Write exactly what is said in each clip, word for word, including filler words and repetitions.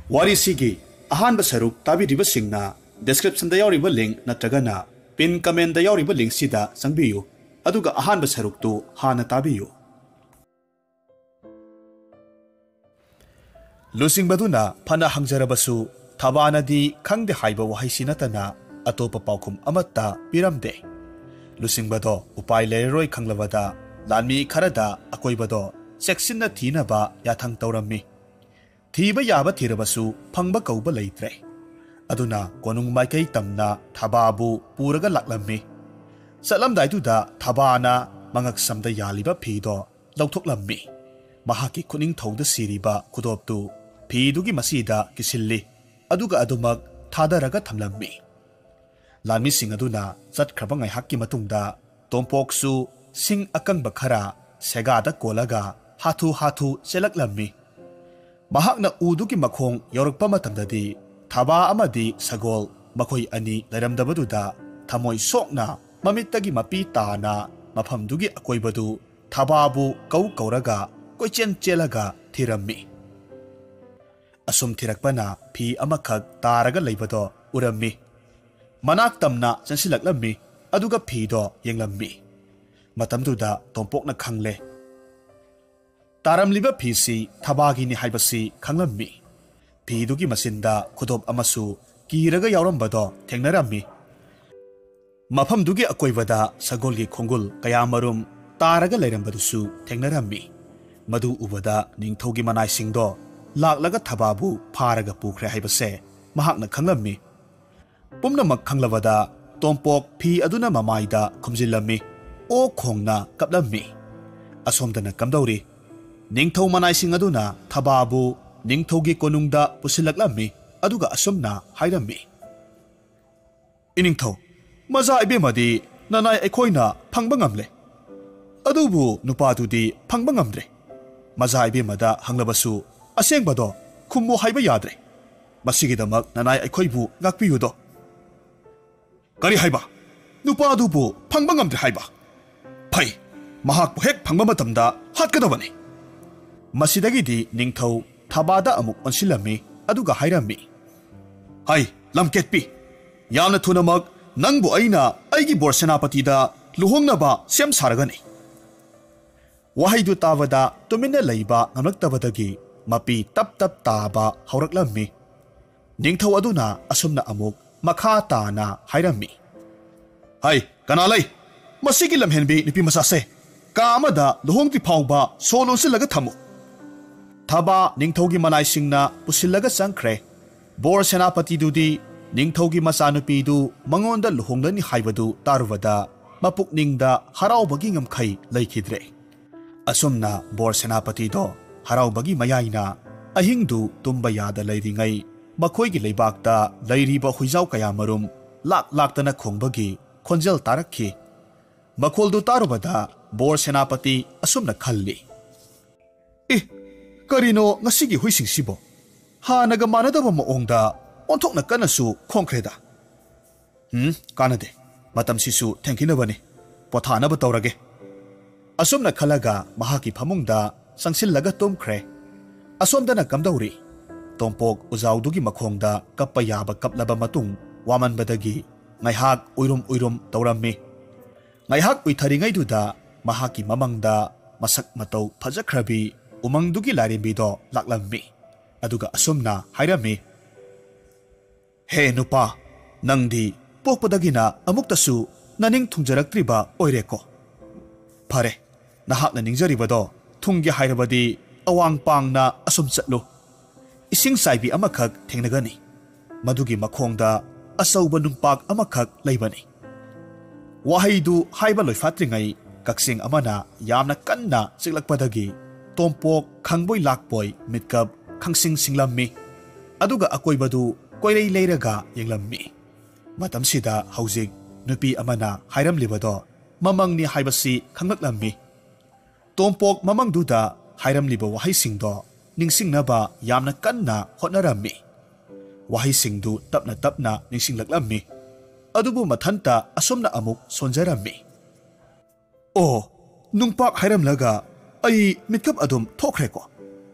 ꯋꯥꯔꯤꯁꯤꯒꯤ ꯑꯍꯥꯟꯕ ꯁꯔꯨꯛ ꯇꯥꯕꯤꯔꯤꯕꯁꯤꯡꯅ descriptionꯗ ꯌꯥꯎꯔꯤꯕ link ꯅꯠꯇ꯭ꯔꯒꯅ pin commentꯗ ꯌꯥꯎꯔꯤꯕ linkꯁꯤꯗ ꯆꯪꯕꯤꯌꯨ, ꯑꯗꯨꯒ ꯑꯍꯥꯟꯕ ꯁꯔꯨꯛꯇꯨ ꯍꯥꯟꯅ ꯇꯥꯕꯤꯌꯨ꯫ ꯂꯨꯆꯤꯡꯕꯗꯨꯅ ꯐꯅ ꯍꯪꯖꯔꯕꯁꯨ ꯊꯕꯥꯅꯗꯤ ꯈꯪꯗꯦ ꯍꯥꯏꯕ ꯋꯥꯍꯩꯁꯤ ꯅꯠꯇꯅ ꯑꯇꯣꯞꯄ ꯄꯥꯎꯈꯨꯝ ꯑꯃꯠꯇ ꯄꯤꯔꯝꯗꯦ꯫ ꯂꯨꯆꯤꯡꯕꯗꯣ ꯎꯄꯥꯏ ꯂꯩꯔꯔꯣꯏ ꯈꯪꯂꯕꯗ ꯂꯥꯟꯃꯤ ꯈꯔꯗ ꯑꯀꯣꯏꯕꯗꯣ ꯆꯦꯛꯁꯤꯟꯅ ꯊꯤꯅꯕ ꯌꯥꯊꯪ ꯇꯧꯔꯝꯃꯤ꯫ ꯊꯤꯕ ꯌꯥꯕ ꯊꯤꯔꯕꯁꯨ ꯐꯪꯕ ꯀꯧꯕ ꯂꯩꯇ꯭ꯔꯦ꯫ ꯑꯗꯨꯅ ꯀꯣꯅꯨꯡ ꯃꯥꯏꯀꯩ ꯇꯝꯅ ꯊꯕꯥꯕꯨ ꯄꯨꯔꯒ ꯂꯥꯛꯂꯝꯃꯤ꯫ ꯆꯠꯂꯝꯗꯥꯏꯗꯨꯗ ꯊꯕꯥꯅ ꯃꯉꯛꯁꯝꯗ ꯌꯥꯜꯂꯤꯕ ꯐꯤꯗꯣ ꯂꯧꯊꯣꯛꯂꯝꯃꯤ꯫ ꯃꯍꯥꯛꯀꯤ ꯈꯨꯅꯤꯡꯊꯧꯗ ꯁꯤꯔꯤꯕ ꯈꯨꯗꯣꯞꯇꯨ ꯐꯤꯗꯨꯒꯤ ꯃꯁꯤꯗ ꯀꯤꯁꯤꯜꯂꯤ, ꯑꯗꯨꯒ ꯑꯗꯨꯃꯛ ꯊꯥꯗꯔꯒ ꯊꯝꯂꯝꯃꯤ꯫ ꯂꯥꯟꯃꯤꯁꯤꯡ ꯑꯗꯨꯅ ꯆꯠꯈ꯭ꯔꯕ ꯉꯥꯏꯍꯥꯛꯀꯤ ꯃꯇꯨꯡꯗ ꯇꯣꯝꯄꯣꯛꯁꯨ ꯁꯤꯡ ꯑꯀꯪꯕ ꯈꯔ ꯁꯦꯒꯥꯗ ꯀꯣꯜꯂꯒ ꯍꯥꯊꯨ ꯍꯥꯊꯨ ꯆꯦꯜꯂꯛꯂꯝꯃꯤ꯫ ꯃꯍꯥꯛꯅ ꯎꯗꯨꯒꯤ ꯃꯈꯣꯡ ꯌꯧꯔꯛꯄ ꯃꯇꯝꯗꯗꯤ ꯊꯕꯥ ꯑꯃꯗꯤ ꯁꯒꯣꯜ ꯃꯈꯣꯏ ꯑꯅꯤ ꯂꯩꯔꯝꯗꯕꯗꯨꯗ ꯊꯃꯣꯏ ꯁꯣꯛꯅ ꯃꯃꯤꯠꯇꯒꯤ ꯃꯄꯤ ꯇꯥꯅ ꯃꯐꯝꯗꯨꯒꯤ ꯑꯀꯣꯏꯕꯗꯨ ꯊꯕꯥꯕꯨ ꯀꯧ ꯀꯧꯔꯒ ꯀꯣꯏꯆꯦꯟ ꯆꯦꯜꯂꯒ ꯊꯤꯔꯝꯃꯤ꯫ ꯑꯁꯨꯝ ꯊꯤꯔꯛꯄꯅ ꯐꯤ ꯑꯃꯈꯛ ꯇꯥꯔꯒ ꯂꯩꯕꯗꯣ ꯎꯔꯝꯃꯤ꯫ ꯃꯅꯥꯛ ꯇꯝꯅ ꯆꯪꯁꯤꯜꯂꯛꯂꯝꯃꯤ, ꯑꯗꯨꯒ ꯐꯤꯗꯣ ꯌꯦꯡꯂꯝꯃꯤ꯫ ꯃꯇꯝꯗꯨꯗ ꯇꯣꯝꯄꯣꯛꯅ ꯈꯪꯂꯦ꯫ ꯇꯥꯔꯝꯂꯤꯕ ꯐꯤꯁꯤ ꯊꯕꯥꯒꯤꯅꯤ ꯍꯥꯏꯕꯁꯤ ꯈꯪꯂꯝꯃꯤ꯫ ꯐꯤꯗꯨꯒꯤ ꯃꯆꯤꯟꯗ ꯈꯨꯗꯣꯞ ꯑꯃꯁꯨ ꯀꯤꯔꯒ ꯌꯥꯎꯔꯝꯕꯗꯣ ꯊꯦꯡꯅꯔꯝꯃꯤ꯫ ꯃꯐꯝꯗꯨꯒꯤ ꯑꯀꯣꯏꯕꯗ ꯁꯒꯣꯜꯒꯤ ꯈꯣꯡꯒꯨꯜ ꯀꯌꯥꯃꯔꯨꯝ ꯇꯥꯔꯒ ꯂꯩꯔꯝꯕꯗꯨꯁꯨ ꯊꯦꯡꯅꯔꯝꯃꯤ꯫ ꯃꯗꯨ ꯎꯕꯗ ꯅꯤꯡꯊꯧꯒꯤ ꯃꯅꯥꯏꯁꯤꯡꯗꯣ ꯂꯥꯛꯂꯒ ꯊꯕꯥꯕꯨ ꯐꯥꯔꯒ ꯄꯨꯈ꯭ꯔꯦ ꯍꯥꯏꯕꯁꯦ ꯃꯍꯥꯛꯅ ꯈꯪꯂꯝꯃꯤ꯫ ꯄꯨꯝꯅꯃꯛ ꯈꯪꯂꯕꯗ ꯇꯣꯝꯄꯣꯛ ꯐꯤ ꯑꯗꯨꯅ ꯃꯃꯥꯏꯗ ꯈꯨꯝꯖꯤꯜꯂꯝꯃꯤ꯫ ꯑꯣ ꯈꯣꯡꯅ ꯀꯞꯂꯝꯃꯤ꯫ ꯑꯁꯣꯝꯗꯅ ꯀꯝꯗꯧꯔꯤ? ꯅꯤꯡꯊꯧ ꯃꯅꯥꯏꯁꯤꯡ ꯑꯗꯨꯅ ꯊꯕꯥꯕꯨ ꯅꯤꯡꯊꯧꯒꯤ ꯀꯣꯅꯨꯡꯗ ꯄꯨꯁꯤꯜꯂꯛꯂꯝꯃꯤ, ꯑꯗꯨꯒ ꯑꯁꯨꯝꯅ ꯍꯥꯏꯔꯝꯃꯤ, "ꯏꯅꯤꯡꯊꯧ, ꯃꯖꯥ ꯏꯕꯦꯝꯃꯗꯤ ꯅꯅꯥꯏ ꯑꯩꯈꯣꯏꯅ ꯐꯪꯕ ꯉꯝꯂꯦ, ꯑꯗꯨꯕꯨ ꯅꯨꯄꯥꯗꯨꯗꯤ ꯐꯪꯕ ꯉꯝꯗ꯭ꯔꯦ꯫ ꯃꯖꯥ ꯏꯕꯦꯝꯃꯗ ꯍꯪꯂꯕꯁꯨ ꯑꯁꯦꯡꯕꯗꯣ ꯈꯨꯝꯃꯨ ꯍꯥꯏꯕ ꯌꯥꯗ꯭ꯔꯦ꯫ ꯃꯁꯤꯒꯤꯗꯃꯛ ꯅꯅꯥꯏ ꯑꯩꯈꯣꯏꯕꯨ ꯉꯥꯛꯄꯤꯌꯨꯗꯣ"꯫ "ꯀꯔꯤ ꯍꯥꯏꯕ? ꯅꯨꯄꯥꯗꯨꯕꯨ ꯐꯪꯕ ꯉꯝꯗ꯭ꯔꯦ ꯍꯥꯏꯕ? ꯐꯩ, ꯃꯍꯥꯛꯄꯨ ꯍꯦꯛ ꯐꯪꯕ ꯃꯇꯝꯗ ꯍꯥꯠꯀꯗꯕꯅꯤ"꯫ ꯃꯁꯤꯗꯒꯤꯗꯤ ꯅꯤꯡꯊꯧ ꯊꯕꯥꯗ ꯑꯃꯨꯛ ꯑꯣꯟꯁꯤꯜꯂꯝꯃꯤ꯫ ꯑꯗꯨꯒ ꯍꯥꯏꯔꯝꯃꯤ, "ꯍꯩ, ꯂꯝꯀꯦꯠꯄꯤ, ꯌꯥꯝꯅ ꯊꯨꯅꯃꯛ ꯅꯪꯕꯨ ꯑꯩꯅ ꯑꯩꯒꯤ ꯕꯣꯔ ꯁꯦꯅꯥꯄꯇꯤꯗ ꯂꯨꯍꯣꯡꯅꯕ ꯁꯦꯝ ꯁꯥꯔꯒꯅꯤ꯫" ꯋꯥꯍꯩꯗꯨ ꯇꯥꯕꯗ ꯇꯨꯃꯤꯟꯅ ꯂꯩꯕ ꯉꯝꯂꯛꯇꯕꯗꯒꯤ ꯃꯄꯤ ꯇꯞ ꯇꯞ ꯇꯥꯕ ꯍꯧꯔꯛꯂꯝꯃꯤ꯫ ꯅꯤꯡꯊꯧ ꯑꯗꯨꯅ ꯑꯁꯨꯝꯅ ꯑꯃꯨꯛ ꯃꯈꯥ ꯇꯥꯅ ꯍꯥꯏꯔꯝꯃꯤ, "ꯍꯩ, ꯀꯅꯥ ꯂꯩ? ꯃꯁꯤꯒꯤ ꯂꯝꯍꯦꯟꯕꯤ ꯅꯨꯄꯤ ꯃꯆꯥꯁꯦ ꯀꯥ ꯑꯃꯗ ꯂꯨꯍꯣꯡꯗ꯭ꯔꯤ ꯐꯥꯎꯕ ꯁꯣ ꯂꯣꯟꯁꯤꯜꯂꯒ ꯊꯝꯃꯨ꯫" ꯊꯕꯥ ꯅꯤꯡꯊꯧꯒꯤ ꯃꯅꯥꯏꯁꯤꯡꯅ ꯄꯨꯁꯤꯜꯂꯒ ꯆꯪꯈ꯭ꯔꯦ꯫ ꯕꯣꯔ ꯁꯦꯅꯥꯄꯇꯤꯗꯨꯗꯤ ꯅꯤꯡꯊꯧꯒꯤ ꯃꯆꯥꯅꯨꯄꯤꯗꯨ ꯃꯉꯣꯟꯗ ꯂꯨꯍꯣꯡꯂꯅꯤ ꯍꯥꯏꯕꯗꯨ ꯇꯥꯔꯨꯕꯗ ꯃꯄꯨꯛꯅꯤꯡꯗ ꯍꯔꯥꯎꯕꯒꯤ ꯉꯝꯈꯩ ꯂꯩꯈꯤꯗ꯭ꯔꯦ꯫ ꯑꯁꯨꯝꯅ ꯕꯣꯔ ꯁꯦꯅꯥꯄꯇꯤꯗꯣ ꯍꯔꯥꯎꯕꯒꯤ ꯃꯌꯥꯏꯅ ꯑꯍꯤꯡꯗꯨ ꯇꯨꯝꯕ ꯌꯥꯗ ꯂꯩꯔꯤꯉꯩ ꯃꯈꯣꯏꯒꯤ ꯂꯩꯕꯥꯛꯇ ꯂꯩꯔꯤꯕ ꯍꯨꯏꯖꯥꯎ ꯀꯌꯥꯃꯔꯨꯝ ꯂꯥꯛ ꯂꯥꯛꯇꯅ ꯈꯣꯡꯕꯒꯤ ꯈꯣꯟꯖꯦꯜ ꯇꯥꯔꯛꯈꯤ꯫ ꯃꯈꯣꯜꯗꯨ ꯇꯥꯔꯨꯕꯗ ꯕꯣꯔ ꯁꯦꯅꯥꯄꯇꯤ ꯑꯁꯨꯝꯅ ꯈꯜꯂꯤ, "ꯑꯦ, ꯀꯔꯤꯅꯣ ꯉꯁꯤꯒꯤ ꯍꯨꯏꯁꯤꯡꯁꯤꯕꯣ? ꯍꯥꯟꯅꯒ ꯃꯥꯟꯅꯗꯕ ꯃꯑꯣꯡꯗ ꯑꯣꯟꯊꯣꯛꯅ ꯀꯟꯅꯁꯨ ꯈꯣꯡꯈ꯭ꯔꯦꯗ꯫ ꯎꯝ, ꯀꯥꯟꯅꯗꯦ꯫ ꯃꯇꯝꯁꯤꯁꯨ ꯊꯦꯡꯈꯤꯅꯕꯅꯤ꯫ ꯄꯣꯊꯥꯅꯕ ꯇꯧꯔꯒꯦ꯫" ꯑꯁꯨꯝꯅ ꯈꯜꯂꯒ ꯃꯍꯥꯛꯀꯤ ꯐꯃꯨꯡꯗ ꯆꯪꯁꯤꯜꯂꯒ ꯇꯨꯝꯈ꯭ꯔꯦ꯫ ꯑꯁꯣꯝꯗꯅ ꯀꯝꯗꯧꯔꯤ? ꯇꯣꯝꯄꯣꯛ ꯎꯖꯥꯎꯗꯨꯒꯤ ꯃꯈꯣꯡꯗ ꯀꯞꯄ ꯌꯥꯕ ꯀꯞꯂꯕ ꯃꯇꯨꯡ ꯋꯥꯃꯟꯕꯗꯒꯤ ꯉꯥꯏꯍꯥꯛ ꯎꯏꯔꯨꯝ ꯎꯏꯔꯨꯝ ꯇꯧꯔꯝꯃꯤ꯫ ꯉꯥꯏꯍꯥꯛ ꯎꯏꯊꯔꯤꯉꯩꯗꯨꯗ ꯃꯍꯥꯛꯀꯤ ꯃꯃꯪꯗ ꯃꯁꯛ ꯃꯇꯧ ꯐꯖꯈ꯭ꯔꯕꯤ ꯎꯃꯪꯗꯨꯒꯤ ꯂꯥꯏꯔꯦꯝꯕꯤꯗꯣ ꯂꯥꯛꯂꯝꯃꯤ꯫ ꯑꯗꯨꯒ ꯑꯁꯨꯝꯅ ꯍꯥꯏꯔꯝꯃꯤ, "ꯍꯦ ꯅꯨꯄꯥ, ꯅꯪꯗꯤ ꯄꯣꯛꯄꯗꯒꯤꯅ ꯑꯃꯨꯛꯇꯁꯨ ꯅꯅꯤꯡ ꯊꯨꯡꯖꯔꯛꯇ꯭ꯔꯤꯕ ꯑꯣꯏꯔꯦꯀꯣ? ꯐꯔꯦ, ꯅꯍꯥꯛꯅ ꯅꯤꯡꯖꯔꯤꯕꯗꯣ ꯊꯨꯡꯒꯦ ꯍꯥꯏꯔꯕꯗꯤ ꯑꯋꯥꯡ ꯄꯥꯡꯅ ꯑꯁꯨꯝ ꯆꯠꯂꯨ꯫ ꯏꯁꯤꯡ ꯆꯥꯏꯕꯤ ꯑꯃꯈꯛ ꯊꯦꯡꯅꯒꯅꯤ꯫ ꯃꯗꯨꯒꯤ ꯃꯈꯣꯡꯗ ꯑꯆꯧꯕ ꯅꯨꯡꯄꯥꯛ ꯑꯃꯈꯛ ꯂꯩꯕꯅꯤ꯫" ꯋꯥꯍꯩꯗꯨ ꯍꯥꯏꯕ ꯂꯣꯏꯐꯥꯠꯇ꯭ꯔꯤꯉꯩ ꯀꯛꯆꯦꯡ ꯑꯃꯅ ꯌꯥꯝꯅ ꯀꯟꯅ ꯆꯤꯛꯂꯛꯄꯗꯒꯤ ꯇꯣꯝꯄꯣꯛ ꯈꯪꯕꯣꯏ ꯂꯥꯛꯄꯣꯏ ꯃꯤꯠꯀꯞ ꯈꯪꯁꯤꯡ ꯁꯤꯡꯂꯝꯃꯤ꯫ ꯑꯗꯨꯒ ꯑꯀꯣꯏꯕꯗꯨ ꯀꯣꯏꯔꯩ ꯂꯩꯔꯒ ꯌꯦꯡꯂꯝꯃꯤ꯫ ꯃꯇꯝꯁꯤꯗ ꯍꯧꯖꯤꯛ ꯅꯨꯄꯤ ꯑꯃꯅ ꯍꯥꯏꯔꯝꯂꯤꯕꯗꯣ ꯃꯃꯪꯅꯤ ꯍꯥꯏꯕꯁꯤ ꯈꯪꯂꯛꯂꯝꯃꯤ꯫ ꯇꯣꯝꯄꯣꯛ ꯃꯃꯪꯗꯨꯗ ꯍꯥꯏꯔꯝꯂꯤꯕ ꯋꯥꯍꯩꯁꯤꯡꯗꯣ ꯅꯤꯡꯁꯤꯡꯅꯕ ꯌꯥꯝꯅ ꯀꯟꯅ ꯍꯣꯠꯅꯔꯝꯃꯤ꯫ ꯋꯥꯍꯩꯁꯤꯡꯗꯨ ꯇꯞꯅ ꯇꯞꯅ ꯅꯤꯡꯁꯤꯡꯂꯛꯂꯝꯃꯤ꯫ ꯑꯗꯨꯕꯨ ꯃꯊꯟꯇ ꯑꯁꯨꯝꯅ ꯑꯃꯨꯛ ꯁꯣꯟꯖꯔꯝꯃꯤ꯫ "ꯑꯣ, ꯅꯨꯡꯄꯥꯛ ꯍꯥꯏꯔꯝꯂꯒ ꯑꯩ ꯃꯤꯠꯀꯞ ꯑꯗꯨꯝ ꯊꯣꯛꯈ꯭ꯔꯦꯀꯣ꯫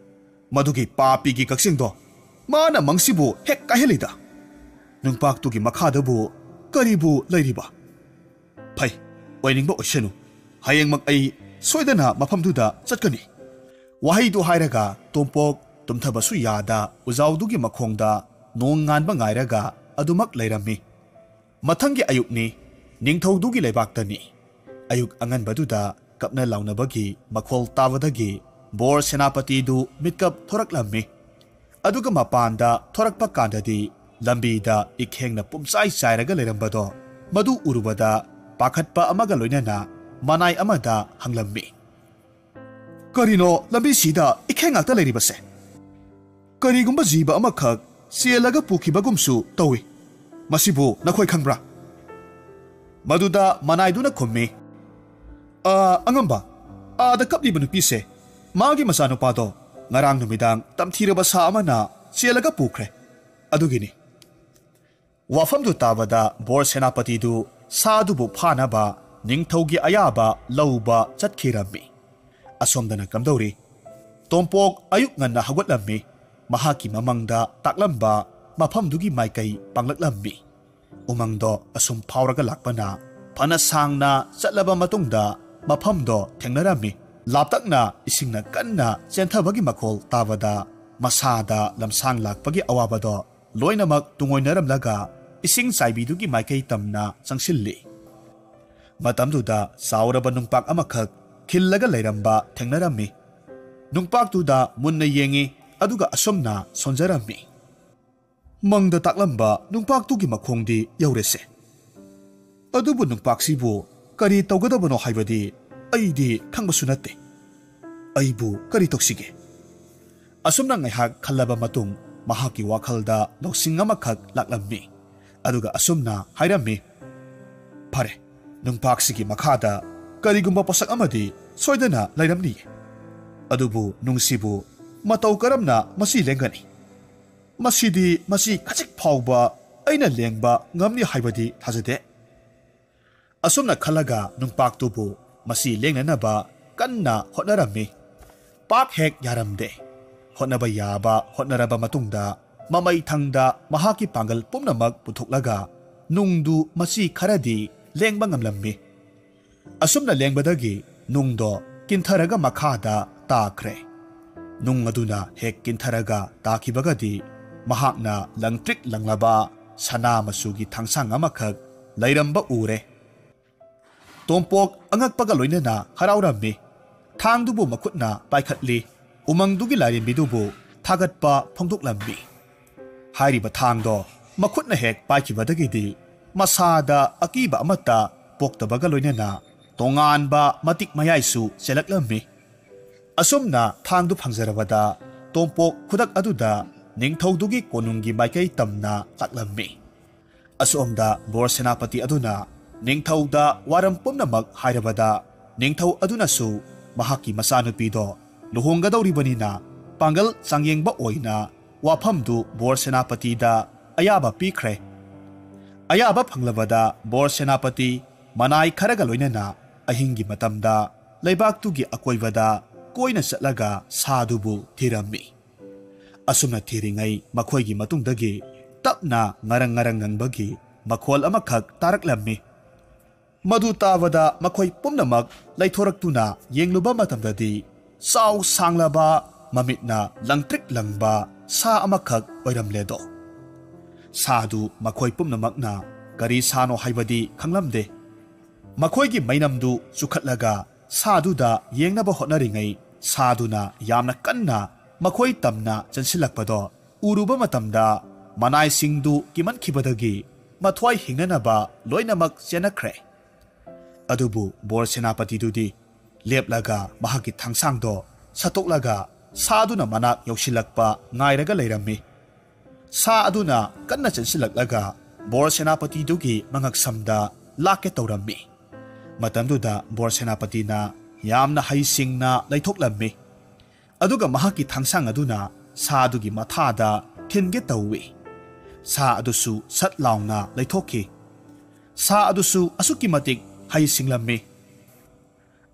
ꯃꯗꯨꯒꯤ ꯄꯥꯄꯤꯒꯤ ꯀꯛꯆꯦꯡꯗꯣ ꯃꯥꯅ ꯃꯪꯁꯤꯕꯨ ꯍꯦꯛ ꯀꯥꯏꯍꯜꯂꯤꯗ꯫ ꯅꯨꯡꯄꯥꯛꯇꯨꯒꯤ ꯃꯈꯥꯗꯕꯨ ꯀꯔꯤꯕꯨ ꯂꯩꯔꯤꯕ? ꯐꯩ, ꯑꯣꯏꯅꯤꯡꯕ ꯑꯣꯏꯁꯅꯨ꯫ ꯍꯌꯦꯡꯃꯛ ꯑꯩ ꯁꯣꯏꯗꯅ ꯃꯐꯝꯗꯨꯗ ꯆꯠꯀꯅꯤ꯫ ꯋꯥꯍꯩꯗꯨ ꯍꯥꯏꯔꯒ ꯇꯣꯝꯄꯣꯛ ꯇꯨꯝꯊꯕꯁꯨ ꯌꯥꯗ ꯎꯖꯥꯎꯗꯨꯒꯤ ꯃꯈꯣꯡꯗ ꯅꯣꯡ ꯉꯥꯟꯕ ꯉꯥꯏꯔꯒ ꯑꯗꯨꯃꯛ ꯂꯩꯔꯝꯃꯤ꯫ ꯃꯊꯪꯒꯤ ꯑꯌꯨꯛꯅꯤ꯫ ꯅꯤꯡꯊꯧꯗꯨꯒꯤ ꯂꯩꯕꯥꯛꯇꯅꯤ꯫ ꯑꯌꯨꯛ ꯑꯉꯟꯕꯗꯨꯗ ꯀꯞꯅ ꯂꯥꯎꯅꯕꯒꯤ ꯃꯈꯣꯜ ꯇꯥꯕꯗꯒꯤ ꯕꯣꯔ ꯁꯦꯅꯥꯄꯇꯤꯗꯨ ꯃꯤꯠꯀꯞ ꯊꯣꯔꯛꯂꯝꯃꯤ꯫ ꯑꯗꯨꯒ ꯃꯄꯥꯟꯗ ꯊꯣꯔꯛꯄ ꯀꯥꯟꯗꯗꯤ ꯂꯝꯕꯤꯗ ꯏꯈꯦꯡꯅ ꯄꯨꯝꯆꯥꯏ ꯆꯥꯏꯔꯒ ꯂꯩꯔꯝꯕꯗꯣ, ꯃꯗꯨ ꯎꯔꯨꯕꯗ ꯄꯥꯈꯠꯄ ꯑꯃꯒ ꯂꯣꯏꯅꯅ ꯃꯅꯥꯏ ꯑꯃꯗ ꯍꯪꯂꯝꯃꯤ, "ꯀꯔꯤꯅꯣ ꯂꯝꯕꯤꯁꯤꯗ ꯏꯈꯦꯡ ꯉꯥꯛꯇ ꯂꯩꯔꯤꯕꯁꯦ? ꯀꯔꯤꯒꯨꯝꯕ ꯖꯤꯕ ꯑꯃꯈꯛ ꯆꯦꯜꯂꯒ ꯄꯨꯈꯤꯕꯒꯨꯝꯁꯨ ꯇꯧꯏ꯫ ꯃꯁꯤꯕꯨ ꯅꯈꯣꯏ ꯈꯪꯕ꯭ꯔꯥ?" ꯃꯗꯨꯗ ꯃꯅꯥꯏꯗꯨꯅ ꯈꯨꯝꯃꯤ, "ꯑꯥ, ꯑꯉꯝꯕ, ꯑꯥꯗ ꯀꯞꯂꯤꯕ ꯅꯨꯄꯤꯁꯦ, ꯃꯥꯒꯤ ꯃꯆꯥꯅꯨꯄꯥꯗꯣ ꯉꯔꯥꯡ ꯅꯨꯃꯤꯗꯥꯡ ꯇꯝꯊꯤꯔꯕ ꯁꯥ ꯑꯃꯅ ꯆꯦꯜꯂꯒ ꯄꯨꯈ꯭ꯔꯦ꯫ ꯑꯗꯨꯒꯤꯅꯤ꯫" ꯋꯥꯐꯝꯗꯨ ꯇꯥꯕꯗ ꯕꯣꯔ ꯁꯦꯅꯥꯄꯇꯤꯗꯨ ꯁꯥꯗꯨꯕꯨ ꯐꯥꯅꯕ ꯅꯤꯡꯊꯧꯒꯤ ꯑꯌꯥꯕ ꯂꯧꯕ ꯆꯠꯈꯤꯔꯝꯃꯤ꯫ ꯑꯁꯣꯝꯗꯅ ꯀꯝꯗꯧꯔꯤ? ꯇꯣꯝꯄꯣꯛ ꯑꯌꯨꯛ ꯉꯟꯅ ꯍꯧꯒꯠꯂꯝꯃꯤ꯫ ꯃꯍꯥꯛꯀꯤ ꯃꯃꯪꯗ ꯇꯥꯛꯂꯝꯕ ꯃꯐꯝꯗꯨꯒꯤ ꯃꯥꯏꯀꯩ ꯄꯥꯡꯂꯛꯂꯝꯃꯤ꯫ ꯎꯃꯪꯗꯣ ꯑꯁꯨꯝ ꯐꯥꯎꯔꯒ ꯂꯥꯛꯄꯅ ꯐꯅ ꯁꯥꯡꯅ ꯆꯠꯂꯕ ꯃꯇꯨꯡꯗ ꯃꯐꯝꯗꯣ ꯊꯦꯡꯅꯔꯝꯃꯤ꯫ ꯂꯥꯞꯇꯛꯅ ꯏꯁꯤꯡꯅ ꯀꯟꯅ ꯆꯦꯟꯊꯕꯒꯤ ꯃꯈꯣꯜ ꯇꯥꯕꯗ ꯃꯁꯥꯗ ꯂꯝꯁꯥꯡ ꯂꯥꯛꯄꯒꯤ ꯑꯋꯥꯕꯗꯣ ꯂꯣꯏꯅꯃꯛ ꯇꯨꯡꯑꯣꯏꯅꯔꯝꯂꯒ ꯏꯁꯤꯡ ꯆꯥꯏꯕꯤꯗꯨꯒꯤ ꯃꯥꯏꯀꯩ ꯇꯝꯅ ꯆꯪꯁꯤꯜꯂꯤ꯫ ꯃꯇꯝꯗꯨꯗ ꯆꯥꯎꯔꯕ ꯅꯨꯡꯄꯥꯛ ꯑꯃꯈꯛ ꯈꯤꯜꯂꯒ ꯂꯩꯔꯝꯕ ꯊꯦꯡꯅꯔꯝꯃꯤ꯫ ꯅꯨꯡꯄꯥꯛꯇꯨꯗ ꯃꯨꯟꯅ ꯌꯦꯡꯉꯤ, ꯑꯗꯨꯒ ꯑꯁꯨꯝꯅ ꯁꯣꯟꯖꯔꯝꯃꯤ, "ꯃꯪꯗ ꯇꯥꯛꯂꯝꯕ ꯅꯨꯡꯄꯥꯛꯇꯨꯒꯤ ꯃꯈꯣꯡꯗꯤ ꯌꯧꯔꯦꯁꯦ꯫ ꯑꯗꯨꯕꯨ ꯅꯨꯡꯄꯥꯛꯁꯤꯕꯨ ꯀꯔꯤ ꯇꯧꯒꯗꯕꯅꯣ ꯍꯥꯏꯕꯗꯤ ꯑꯩꯗꯤ ꯈꯪꯕꯁꯨ ꯅꯠꯇꯦ꯫ ꯑꯩꯕꯨ ꯀꯔꯤ ꯇꯧꯁꯤꯒꯦ?" ꯑꯁꯨꯝꯅ ꯉꯥꯏꯍꯥꯛ ꯈꯜꯂꯕ ꯃꯇꯨꯡ ꯃꯍꯥꯛꯀꯤ ꯋꯥꯈꯜꯗ ꯂꯧꯁꯤꯡ ꯑꯃꯈꯛ ꯂꯥꯛꯂꯝꯃꯤ꯫ ꯑꯗꯨꯒ ꯑꯁꯨꯝꯅ ꯍꯥꯏꯔꯝꯃꯤ, "ꯐꯔꯦ, ꯅꯨꯡꯄꯥꯛꯁꯤꯒꯤ ꯃꯈꯥꯗ ꯀꯔꯤꯒꯨꯝꯕ ꯄꯣꯠꯁꯛ ꯑꯃꯗꯤ ꯁꯣꯏꯗꯅ ꯂꯩꯔꯝꯅꯤꯌꯦ꯫ ꯑꯗꯨꯕꯨ ꯅꯨꯡꯁꯤꯕꯨ ꯃꯇꯧ ꯀꯔꯝꯅ ꯃꯁꯤ ꯂꯦꯡꯒꯅꯤ? ꯃꯁꯤꯗꯤ ꯃꯁꯤ ꯈꯖꯤꯛ ꯐꯥꯎꯕ ꯑꯩꯅ ꯂꯦꯡꯕ ꯉꯝꯅꯤ ꯍꯥꯏꯕꯗꯤ ꯊꯥꯖꯗꯦ꯫" ꯑꯁꯨꯝꯅ ꯈꯜꯂꯒ ꯅꯨꯡꯄꯥꯛꯇꯨꯕꯨ ꯃꯁꯤ ꯂꯦꯡꯅꯅꯕ ꯀꯟꯅ ꯍꯣꯠꯅꯔꯝꯃꯤ꯫ ꯄꯥꯛ ꯍꯦꯛ ꯌꯥꯔꯝꯗꯦ꯫ ꯍꯣꯠꯅꯕ ꯌꯥꯕ ꯍꯣꯠꯅꯔꯕ ꯃꯇꯨꯡꯗ, ꯃꯃꯩ ꯊꯪꯗ ꯃꯍꯥꯛꯀꯤ ꯄꯥꯡꯒꯜ ꯄꯨꯝꯅꯃꯛ ꯄꯨꯊꯣꯛꯂꯒ ꯅꯨꯡꯗꯨ ꯃꯆꯤ ꯈꯔꯗꯤ ꯂꯦꯡꯕ ꯉꯝꯂꯝꯃꯤ꯫ ꯑꯁꯨꯝꯅ ꯂꯦꯡꯕꯗꯒꯤ ꯅꯨꯡꯗꯣ ꯀꯤꯟꯊꯔꯒ ꯃꯈꯥꯗ ꯇꯥꯈ꯭ꯔꯦ꯫ ꯅꯨꯡ ꯑꯗꯨꯅ ꯍꯦꯛ ꯀꯤꯟꯊꯔꯒ ꯇꯥꯈꯤꯕꯒꯗꯤ, ꯃꯍꯥꯛꯅ ꯂꯪꯇ꯭ꯔꯤꯛ ꯂꯪꯂꯕ ꯁꯅꯥ ꯃꯆꯨꯒꯤ ꯊꯥꯡꯁꯥꯡ ꯑꯃꯈꯛ ꯂꯩꯔꯝꯕ ꯎꯔꯦ꯫ ꯇꯣꯝꯄꯣꯛ ꯑꯉꯛꯄꯒ ꯂꯣꯏꯅꯅ ꯍꯔꯥꯎꯔꯝꯃꯤ꯫ ꯊꯥꯡꯗꯨꯕꯨ ꯃꯈꯨꯠꯅ ꯄꯥꯏꯈꯠꯂꯤ꯫ ꯎꯃꯪꯗꯨꯒꯤ ꯂꯥꯏꯔꯦꯝꯕꯤꯗꯨꯕꯨ ꯊꯥꯒꯠꯄ ꯐꯣꯡꯗꯣꯛꯂꯝꯃꯤ꯫ ꯍꯥꯏꯔꯤꯕ ꯊꯥꯡꯗꯣ ꯃꯈꯨꯠꯅ ꯍꯦꯛ ꯄꯥꯏꯈꯤꯕꯗꯒꯤꯗꯤ, ꯃꯁꯥꯗ ꯑꯀꯤꯕ ꯑꯃꯠꯇ ꯄꯣꯛꯇꯕꯒ ꯂꯣꯏꯅꯅ ꯇꯣꯉꯥꯟꯕ ꯃꯇꯤꯛ ꯃꯌꯥꯏꯁꯨ ꯆꯦꯜꯂꯛꯂꯝꯃꯤ꯫ ꯑꯁꯨꯝꯅ ꯊꯥꯡꯗꯨ ꯐꯪꯖꯔꯕꯗ, ꯇꯣꯝꯄꯣꯛ ꯈꯨꯗꯛ ꯑꯗꯨꯗ ꯅꯤꯡꯊꯧꯗꯨꯒꯤ ꯀꯣꯅꯨꯡꯒꯤ ꯃꯥꯏꯀꯩ ꯇꯝꯅ ꯂꯥꯛꯂꯝꯃꯤ꯫ ꯑꯁꯣꯝꯗ ꯕꯣꯔ ꯁꯦꯅꯥꯄꯇꯤ ꯑꯗꯨꯅ ꯅꯤꯡꯊꯧꯗ ꯋꯥꯔꯝ ꯄꯨꯝꯅꯃꯛ ꯍꯥꯏꯔꯕꯗ, ꯅꯤꯡꯊꯧ ꯑꯗꯨꯅꯁꯨ ꯃꯍꯥꯛꯀꯤ ꯃꯆꯥꯅꯨꯄꯤꯗꯣ ꯂꯨꯍꯣꯡꯒꯗꯧꯔꯤꯕꯅꯤꯅ ꯄꯥꯡꯒꯜ ꯆꯥꯡꯌꯦꯡꯕ ꯑꯣꯏꯅ ꯋꯥꯐꯝꯗꯨ ꯕꯣꯔ ꯁꯦꯅꯥꯄꯇꯤꯗ ꯑꯌꯥꯕ ꯄꯤꯈ꯭ꯔꯦ꯫ ꯑꯌꯥꯕ ꯐꯪꯂꯕꯗ ꯕꯣꯔ ꯁꯦꯅꯥꯄꯇꯤ ꯃꯅꯥꯏ ꯈꯔꯒ ꯂꯣꯏꯅꯅ ꯑꯍꯤꯡꯒꯤ ꯃꯇꯝꯗ ꯂꯩꯕꯥꯛꯇꯨꯒꯤ ꯑꯀꯣꯏꯕꯗ ꯀꯣꯏꯅ ꯆꯠꯂꯒ ꯁꯥꯗꯨꯕꯨ ꯊꯤꯔꯝꯃꯤ꯫ ꯑꯁꯨꯝꯅ ꯊꯤꯔꯤꯉꯩ ꯃꯈꯣꯏꯒꯤ ꯃꯇꯨꯡꯗꯒꯤ ꯇꯞꯅ ꯉꯔꯪ ꯉꯔꯪ ꯉꯪꯕꯒꯤ ꯃꯈꯣꯜ ꯑꯃꯈꯛ ꯇꯥꯔꯛꯂꯝꯃꯤ꯫ ꯃꯗꯨ ꯇꯥꯕꯗ ꯃꯈꯣꯏ ꯄꯨꯝꯅꯃꯛ ꯂꯩꯊꯣꯔꯛꯇꯨꯅ ꯌꯦꯡꯂꯨꯕ ꯃꯇꯝꯗꯗꯤ, ꯆꯥꯎ ꯁꯥꯡꯂꯕ, ꯃꯃꯤꯠꯅ ꯂꯪꯇ꯭ꯔꯤꯛ ꯂꯪꯕ ꯁꯥ ꯑꯃꯈꯛ ꯑꯣꯏꯔꯝꯂꯦꯗꯣ꯫ ꯁꯥꯗꯨ ꯃꯈꯣꯏ ꯄꯨꯝꯅꯃꯛꯅ ꯀꯔꯤ ꯁꯥꯅꯣ ꯍꯥꯏꯕꯗꯤ ꯈꯪꯂꯝꯗꯦ꯫ ꯃꯈꯣꯏꯒꯤ ꯃꯩꯅꯝꯗꯨ ꯆꯨꯈꯠꯂꯒ ꯁꯥꯗꯨꯗ ꯌꯦꯡꯅꯕ ꯍꯣꯠꯅꯔꯤꯉꯩ, ꯁꯥꯗꯨꯅ ꯌꯥꯝꯅ ꯀꯟꯅ ꯃꯈꯣꯏ ꯇꯝꯅ ꯆꯪꯁꯤꯜꯂꯛꯄꯗꯣ ꯎꯔꯨꯕ ꯃꯇꯝꯗ, ꯃꯅꯥꯏꯁꯤꯡꯗꯨ ꯀꯤꯃꯟꯈꯤꯕꯗꯒꯤ ꯃꯊ꯭ꯋꯥꯏ ꯍꯤꯡꯅꯅꯕ ꯂꯣꯏꯅꯃꯛ ꯆꯦꯟꯅꯈ꯭ꯔꯦ꯫ ꯑꯗꯨꯕꯨ ꯕꯣꯔ ꯁꯦꯅꯥꯄꯇꯤꯗꯨꯗꯤ ꯂꯦꯞꯂꯒ ꯃꯍꯥꯛꯀꯤ ꯊꯥꯡꯁꯥꯡꯗꯣ ꯁꯠꯇꯣꯛꯂꯒ ꯁꯥꯗꯨꯅ ꯃꯅꯥꯛ ꯌꯧꯁꯤꯜꯂꯛꯄ ꯉꯥꯏꯔꯒ ꯂꯩꯔꯝꯃꯤ꯫ ꯁꯥ ꯑꯗꯨꯅ ꯀꯟꯅ ꯆꯦꯟꯁꯤꯜꯂꯛꯂꯒ ꯕꯣꯔ ꯁꯦꯅꯥꯄꯇꯤꯗꯨꯒꯤ ꯃꯉꯛꯁꯝꯗ ꯂꯥꯛꯀꯦ ꯇꯧꯔꯝꯃꯤ꯫ ꯃꯇꯝꯗꯨꯗ ꯕꯣꯔ ꯁꯦꯅꯥꯄꯇꯤꯅ ꯌꯥꯝꯅ ꯍꯩꯁꯤꯡꯅ ꯂꯩꯊꯣꯛꯂꯝꯃꯤ꯫ ꯑꯗꯨꯒ ꯃꯍꯥꯛꯀꯤ ꯊꯥꯡꯁꯥꯡ ꯑꯗꯨꯅ ꯁꯥ ꯑꯗꯨꯒꯤ ꯃꯊꯥꯗ ꯊꯤꯟꯒꯦ ꯇꯧꯏ꯫ ꯁꯥ ꯑꯗꯨꯁꯨ ꯁꯠ ꯂꯥꯎꯅ ꯂꯩꯊꯣꯛꯈꯤ꯫ ꯁꯥ ꯑꯗꯨꯁꯨ ꯑꯁꯨꯛꯀꯤ ꯃꯇꯤꯛ ꯍꯩꯁꯤꯡꯂꯝꯃꯤ꯫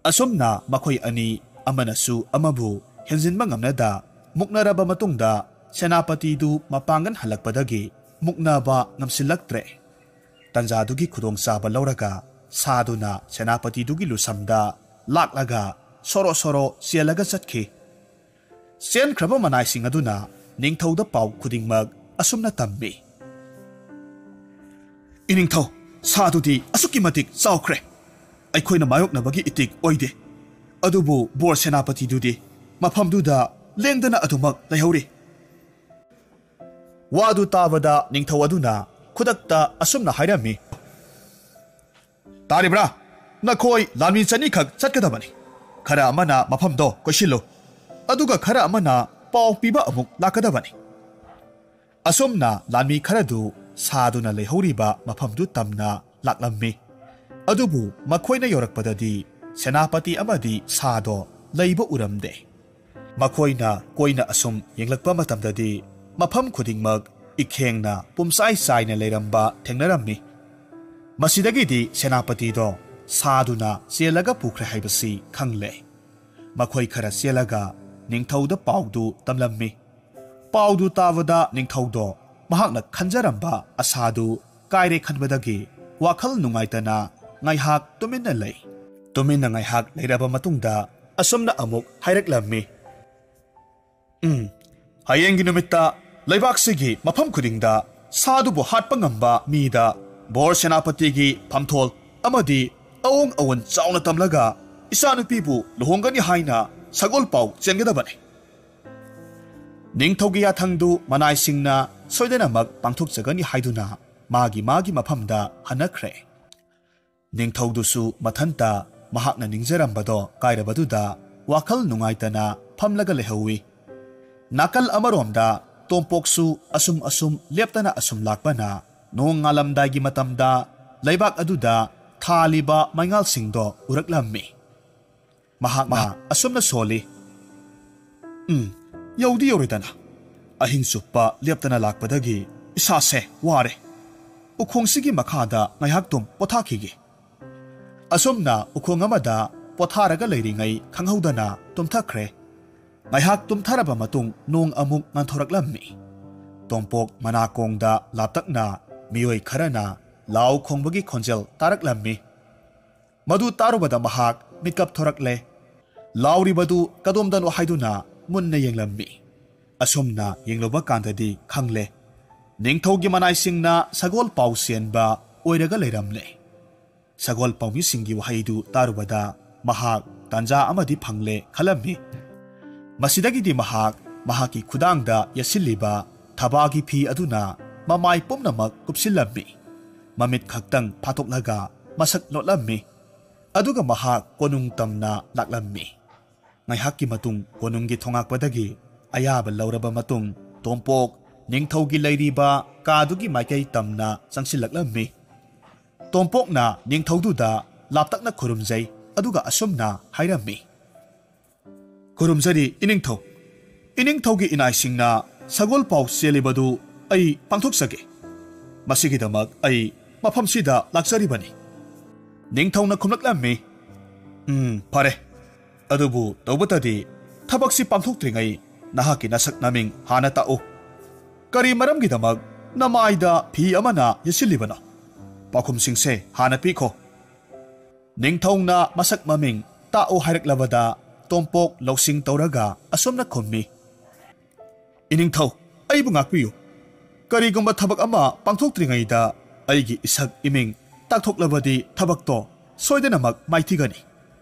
ꯑꯁꯨꯝꯅ ꯃꯈꯣꯏ ꯑꯅꯤ ꯑꯃꯅꯁꯨ ꯑꯃꯕꯨ ꯍꯦꯟꯖꯤꯟꯕ ꯉꯝꯅꯗ ꯃꯨꯛꯅꯔꯕ ꯃꯇꯨꯡꯗ ꯁꯦꯅꯥꯄꯇꯤꯗꯨ ꯃꯄꯥꯡꯒꯜ ꯍꯜꯂꯛꯄꯗꯒꯤ ꯃꯨꯛꯅꯕ ꯉꯝꯁꯤꯜꯂꯛꯇ꯭ꯔꯦ꯫ ꯇꯟꯖꯥꯗꯨꯒꯤ ꯈꯨꯗꯣꯡꯆꯥꯕ ꯂꯧꯔꯒ ꯁꯥꯗꯨꯅ ꯁꯦꯅꯥꯄꯇꯤꯗꯨꯒꯤ ꯂꯨꯁꯝꯗ ꯂꯥꯛꯂꯒ ꯁꯣꯔꯣ ꯁꯣꯔꯣ ꯆꯦꯜꯂꯒ ꯆꯠꯈꯤ꯫ ꯆꯦꯟꯈ꯭ꯔꯕ ꯃꯅꯥꯏꯁꯤꯡ ꯑꯗꯨꯅ ꯅꯤꯡꯊꯧꯗ ꯄꯥꯎ ꯈꯨꯗꯤꯡꯃꯛ ꯑꯁꯨꯝꯅ ꯇꯝꯃꯤ꯫ "ꯏꯅꯤꯡꯊꯧ, ꯁꯥꯗꯨꯗꯤ ꯑꯁꯨꯛꯀꯤ ꯃꯇꯤꯛ ꯆꯥꯎꯈ꯭ꯔꯦ꯫ ꯑꯩꯈꯣꯏꯅ ꯃꯥꯌꯣꯛꯅꯕꯒꯤ ꯏꯇꯤꯛ ꯑꯣꯏꯗꯦ꯫ ꯑꯗꯨꯕꯨ ꯕꯣꯔ ꯁꯦꯅꯥꯄꯇꯤꯗꯨꯗꯤ ꯃꯐꯝꯗꯨꯗ ꯂꯦꯡꯗꯅ ꯑꯗꯨꯃꯛ ꯂꯩꯍꯧꯔꯤ꯫" ꯋꯥꯗꯨ ꯇꯥꯕꯗ ꯅꯤꯡꯊꯧ ꯑꯗꯨꯅ ꯈꯨꯗꯛꯇ ꯑꯁꯨꯝꯅ ꯍꯥꯏꯔꯝꯃꯤ, "ꯇꯥꯔꯤꯕ꯭ꯔꯥ? ꯅꯈꯣꯏ ꯂꯥꯟꯃꯤ ꯆꯅꯤꯈꯛ ꯆꯠꯀꯗꯕꯅꯤ꯫ ꯈꯔ ꯑꯃꯅ ꯃꯐꯝꯗꯣ ꯀꯣꯏꯁꯤꯜꯂꯨ, ꯑꯗꯨꯒ ꯈꯔ ꯑꯃꯅ ꯄꯥꯎ ꯄꯤꯕ ꯑꯃꯨꯛ ꯂꯥꯛꯀꯗꯕꯅꯤ꯫" ꯑꯁꯨꯝꯅ ꯂꯥꯟꯃꯤ ꯈꯔꯗꯨ ꯁꯥꯗꯨꯅ ꯂꯩꯍꯧꯔꯤꯕ ꯃꯐꯝꯗꯨ ꯇꯝꯅ ꯂꯥꯛꯂꯝꯃꯤ꯫ ꯑꯗꯨꯕꯨ ꯃꯈꯣꯏꯅ ꯌꯧꯔꯛꯄꯗꯗꯤ ꯁꯦꯅꯥꯄꯇꯤ ꯑꯃꯗꯤ ꯁꯥꯗꯣ ꯂꯩꯕ ꯎꯔꯝꯗꯦ꯫ ꯃꯈꯣꯏꯅ ꯀꯣꯏꯅ ꯑꯁꯨꯝ ꯌꯦꯡꯂꯛꯄ ꯃꯇꯝꯗꯗꯤ ꯃꯐꯝ ꯈꯨꯗꯤꯡꯃꯛ ꯏꯈꯦꯡꯅ ꯄꯨꯝꯆꯥꯏ ꯆꯥꯏꯅ ꯂꯩꯔꯝꯕ ꯊꯦꯡꯅꯔꯝꯃꯤ꯫ ꯃꯁꯤꯗꯒꯤꯗꯤ ꯁꯦꯅꯥꯄꯇꯤꯗꯣ ꯁꯥꯗꯨꯅ ꯆꯦꯜꯂꯒ ꯄꯨꯈ꯭ꯔꯦ ꯍꯥꯏꯕꯁꯤ ꯈꯪꯂꯦ꯫ ꯃꯈꯣꯏ ꯈꯔ ꯆꯦꯜꯂꯒ ꯅꯤꯡꯊꯧꯗ ꯄꯥꯎꯗꯨ ꯇꯝꯂꯝꯃꯤ꯫ ꯄꯥꯎꯗꯨ ꯇꯥꯕꯗ ꯅꯤꯡꯊꯧꯗꯣ ꯃꯍꯥꯛꯅ ꯈꯟꯖꯔꯝꯕ ꯑꯁꯥꯗꯨ ꯀꯥꯏꯔꯦ ꯈꯟꯕꯗꯒꯤ ꯋꯥꯈꯜ ꯅꯨꯡꯉꯥꯏꯇꯅ ꯉꯥꯏꯍꯥꯛ ꯇꯨꯃꯤꯟꯅ ꯂꯩ꯫ ꯇꯨꯃꯤꯟꯅ ꯉꯥꯏꯍꯥꯛ ꯂꯩꯔꯕ ꯃꯇꯨꯡꯗ ꯑꯁꯨꯝꯅ ꯑꯃꯨꯛ ꯍꯥꯏꯔꯛꯂꯝꯃꯤ, "ꯎꯝ, ꯍꯌꯦꯡꯒꯤ ꯅꯨꯃꯤꯠꯇ ꯂꯩꯕꯥꯛꯁꯤꯒꯤ ꯃꯐꯝ ꯈꯨꯗꯤꯡꯗ ꯁꯥꯗꯨꯕꯨ ꯍꯥꯠꯄ ꯉꯝꯕ ꯃꯤꯗ ꯕꯣꯔ ꯁꯦꯅꯥꯄꯇꯤꯒꯤ ꯐꯝꯊꯣꯜ ꯑꯃꯗꯤ ꯑꯑꯣꯡ ꯑꯑꯣꯟ ꯆꯥꯎꯅ ꯇꯝꯂꯒ ꯏꯆꯥꯅꯨꯄꯤꯕꯨ ꯂꯨꯍꯣꯡꯒꯅꯤ ꯍꯥꯏꯅ ꯁꯒꯣꯜ ꯄꯥꯎ ꯆꯦꯟꯒꯗꯕꯅꯤ꯫" ꯅꯤꯡꯊꯧꯒꯤ ꯌꯥꯊꯪꯗꯨ ꯃꯅꯥꯏꯁꯤꯡꯅ ꯁꯣꯏꯗꯅꯃꯛ ꯄꯥꯡꯊꯣꯛꯆꯒꯅꯤ ꯍꯥꯏꯗꯨꯅ ꯃꯥꯒꯤ ꯃꯥꯒꯤ ꯃꯐꯝꯗ ꯍꯟꯅꯈ꯭ꯔꯦ꯫ ꯅꯤꯡꯊꯧꯗꯨꯁꯨ ꯃꯊꯟꯇ ꯃꯍꯥꯛꯅ ꯅꯤꯡꯖꯔꯝꯕꯗꯣ ꯀꯥꯏꯔꯕꯗꯨꯗ ꯋꯥꯈꯜ ꯅꯨꯡꯉꯥꯏꯇꯅ ꯐꯝꯂꯒ ꯂꯩꯍꯧꯏ꯫ ꯅꯥꯀꯜ ꯑꯃꯔꯣꯝꯗ ꯇꯣꯝꯄꯣꯛꯁꯨ ꯑꯁꯨꯝ ꯑꯁꯨꯝ ꯂꯦꯞꯇꯅ ꯑꯁꯨꯝ ꯂꯥꯛꯄꯅ ꯅꯣꯡ ꯉꯥꯜꯂꯝꯗꯥꯏꯒꯤ ꯃꯇꯝꯗ ꯂꯩꯕꯥꯛ ꯑꯗꯨꯗ ꯊꯥꯜꯂꯤꯕ ꯃꯩꯉꯥꯜꯁꯤꯡꯗꯣ ꯎꯔꯛꯂꯝꯃꯤ꯫ ꯃꯍꯥꯛꯅ ꯑꯁꯨꯝꯅ ꯁꯣꯜꯂꯤ, "ꯎꯝ, ꯌꯧꯗꯤ ꯌꯧꯔꯦꯗꯅ꯫ ꯑꯍꯤꯡ ꯆꯨꯞꯄ ꯂꯦꯞꯇꯅ ꯂꯥꯛꯄꯗꯒꯤ ꯏꯁꯥꯁꯦ ꯋꯥꯔꯦ꯫ ꯎꯈꯣꯡꯁꯤꯒꯤ ꯃꯈꯥꯗ ꯉꯥꯏꯍꯥꯛꯇꯨꯝ ꯄꯣꯊꯥꯈꯤꯒꯦ꯫" ꯑꯁꯨꯝꯅ ꯎꯈꯣꯡ ꯑꯃꯗ ꯄꯣꯊꯥꯔꯒ ꯂꯩꯔꯤꯉꯩ ꯈꯪꯍꯧꯗꯅ ꯇꯨꯝꯊꯈ꯭ꯔꯦ꯫ ꯉꯥꯏꯍꯥꯛ ꯇꯨꯝꯊꯔꯕ ꯃꯇꯨꯡ ꯅꯣꯡ ꯑꯃꯨꯛ ꯉꯥꯟꯊꯣꯔꯛꯂꯝꯃꯤ꯫ ꯇꯣꯝꯄꯣꯛ ꯃꯅꯥꯀꯣꯡꯗ ꯂꯥꯞꯇꯛꯅ ꯃꯤꯑꯣꯏ ꯈꯔꯅ ꯂꯥꯎ ꯈꯣꯡꯕꯒꯤ ꯈꯣꯟꯖꯦꯜ ꯇꯥꯔꯛꯂꯝꯃꯤ꯫ ꯃꯗꯨ ꯇꯥꯔꯨꯕꯗ ꯃꯍꯥꯛ ꯃꯤꯀꯞ ꯊꯣꯔꯛꯂꯦ꯫ ꯂꯥꯎꯔꯤꯕꯗꯨ ꯀꯗꯣꯝꯗꯅꯣ ꯍꯥꯏꯗꯨꯅ ꯃꯨꯟꯅ ꯌꯦꯡꯂꯝꯃꯤ꯫ ꯑꯁꯨꯝꯅ ꯌꯦꯡꯂꯨꯕ ꯀꯥꯟꯗꯗꯤ ꯈꯪꯂꯦ, ꯅꯤꯡꯊꯧꯒꯤ ꯃꯅꯥꯏꯁꯤꯡꯅ ꯁꯒꯣꯜ ꯄꯥꯎ ꯆꯦꯟꯕ ꯑꯣꯏꯔꯒ ꯂꯩꯔꯝꯂꯦ꯫ ꯁꯒꯣꯜ ꯄꯥꯎꯃꯤꯁꯤꯡꯒꯤ ꯋꯥꯍꯩꯗꯨ ꯇꯥꯔꯨꯕꯗ ꯃꯍꯥꯛ ꯇꯥꯟꯖꯥ ꯑꯃꯗꯤ ꯐꯪꯂꯦ ꯈꯜꯂꯝꯃꯤ꯫ ꯃꯁꯤꯗꯒꯤꯗꯤ ꯃꯍꯥꯛ ꯃꯍꯥꯛꯀꯤ ꯈꯨꯗꯥꯡꯗ ꯌꯦꯠꯁꯤꯜꯂꯤꯕ ꯊꯕꯥꯒꯤ ꯐꯤ ꯑꯗꯨꯅ ꯃꯃꯥꯏ ꯄꯨꯝꯅꯃꯛ ꯀꯨꯞꯁꯤꯜꯂꯝꯃꯤ꯫ ꯃꯃꯤꯠ ꯈꯛꯇꯪ ꯐꯥꯊꯣꯛꯂꯒ ꯃꯁꯛ ꯂꯣꯠꯂꯝꯃꯤ꯫ ꯑꯗꯨꯒ ꯃꯍꯥꯛ ꯀꯣꯅꯨꯡ ꯇꯝꯅ ꯂꯥꯛꯂꯝꯃꯤ꯫ ꯉꯥꯏꯍꯥꯛꯀꯤ ꯃꯇꯨꯡ ꯀꯣꯅꯨꯡꯒꯤ ꯊꯣꯉꯥꯛꯄꯗꯒꯤ ꯑꯌꯥꯕ ꯂꯧꯔꯕ ꯃꯇꯨꯡ ꯇꯣꯝꯄꯣꯛ ꯅꯤꯡꯊꯧꯒꯤ ꯂꯩꯔꯤꯕ ꯀꯥꯗꯨꯒꯤ ꯃꯥꯏꯀꯩ ꯇꯝꯅ ꯆꯪꯁꯤꯜꯂꯛꯂꯝꯃꯤ꯫ ꯇꯣꯝꯄꯣꯛꯅ ꯅꯤꯡꯊꯧꯗꯨꯗ ꯂꯥꯞꯇꯛꯅ ꯈꯨꯔꯨꯝꯖꯩ, ꯑꯗꯨꯒ ꯑꯁꯨꯝꯅ ꯍꯥꯏꯔꯝꯃꯤ, "ꯈꯨꯔꯨꯝꯖꯔꯤ ꯏꯅꯤꯡꯊꯧ꯫ ꯏꯅꯤꯡꯊꯧꯒꯤ ꯏꯅꯥꯏꯁꯤꯡꯅ ꯁꯒꯣꯜ ꯄꯥꯎ ꯆꯦꯜꯂꯤꯕꯗꯨ ꯑꯩ ꯄꯥꯡꯊꯣꯛꯆꯒꯦ꯫ ꯃꯁꯤꯒꯤꯗꯃꯛ ꯑꯩ ꯃꯐꯝꯁꯤꯗ ꯂꯥꯛꯆꯔꯤꯕꯅꯤ꯫" ꯅꯤꯡꯊꯧꯅ ꯈꯨꯝꯂꯛꯂꯝꯃꯤ, "ꯎꯝ, ꯐꯔꯦ꯫ ꯑꯗꯨꯕꯨ ꯇꯧꯕꯇꯗꯤ ꯊꯕꯛꯁꯤ ꯄꯥꯡꯊꯣꯛꯇ꯭ꯔꯤꯉꯩ ꯅꯍꯥꯛꯀꯤ ꯅꯁꯛ ꯅꯃꯤꯡ ꯍꯥꯟꯅ ꯇꯥꯛꯎ꯫ ꯀꯔꯤ ꯃꯔꯝꯒꯤꯗꯃꯛ ꯅꯃꯥꯏꯗ ꯐꯤ ꯑꯃꯅ ꯌꯦꯠꯁꯤꯜꯂꯤꯕꯅꯣ? ꯄꯥꯎꯈꯨꯝꯁꯤꯡꯁꯦ ꯍꯥꯟꯅ ꯄꯤꯈꯣ꯫" ꯅꯤꯡꯊꯧꯅ ꯃꯁꯛ ꯃꯃꯤꯡ ꯇꯥꯛꯎ ꯍꯥꯏꯔꯛꯂꯕꯗ ꯇꯣꯝꯄꯣꯛ ꯂꯧꯁꯤꯡ ꯇꯧꯔꯒ ꯑꯁꯨꯝꯅ ꯈꯨꯝꯃꯤ, "ꯏꯅꯤꯡꯊꯧ, ꯑꯩꯕꯨ ꯉꯥꯛꯄꯤꯌꯨ꯫ ꯀꯔꯤꯒꯨꯝꯕ ꯊꯕꯛ ꯑꯃ ꯄꯥꯡꯊꯣꯛꯇ꯭ꯔꯤꯉꯩꯗ ꯑꯩꯒꯤ ꯏꯁꯛ ꯏꯃꯤꯡ ꯇꯥꯛꯊꯣꯛꯂꯕꯗꯤ ꯊꯕꯛꯇꯣ ꯁꯣꯏꯗꯅꯃꯛ ꯃꯥꯏꯊꯤꯒꯅꯤ꯫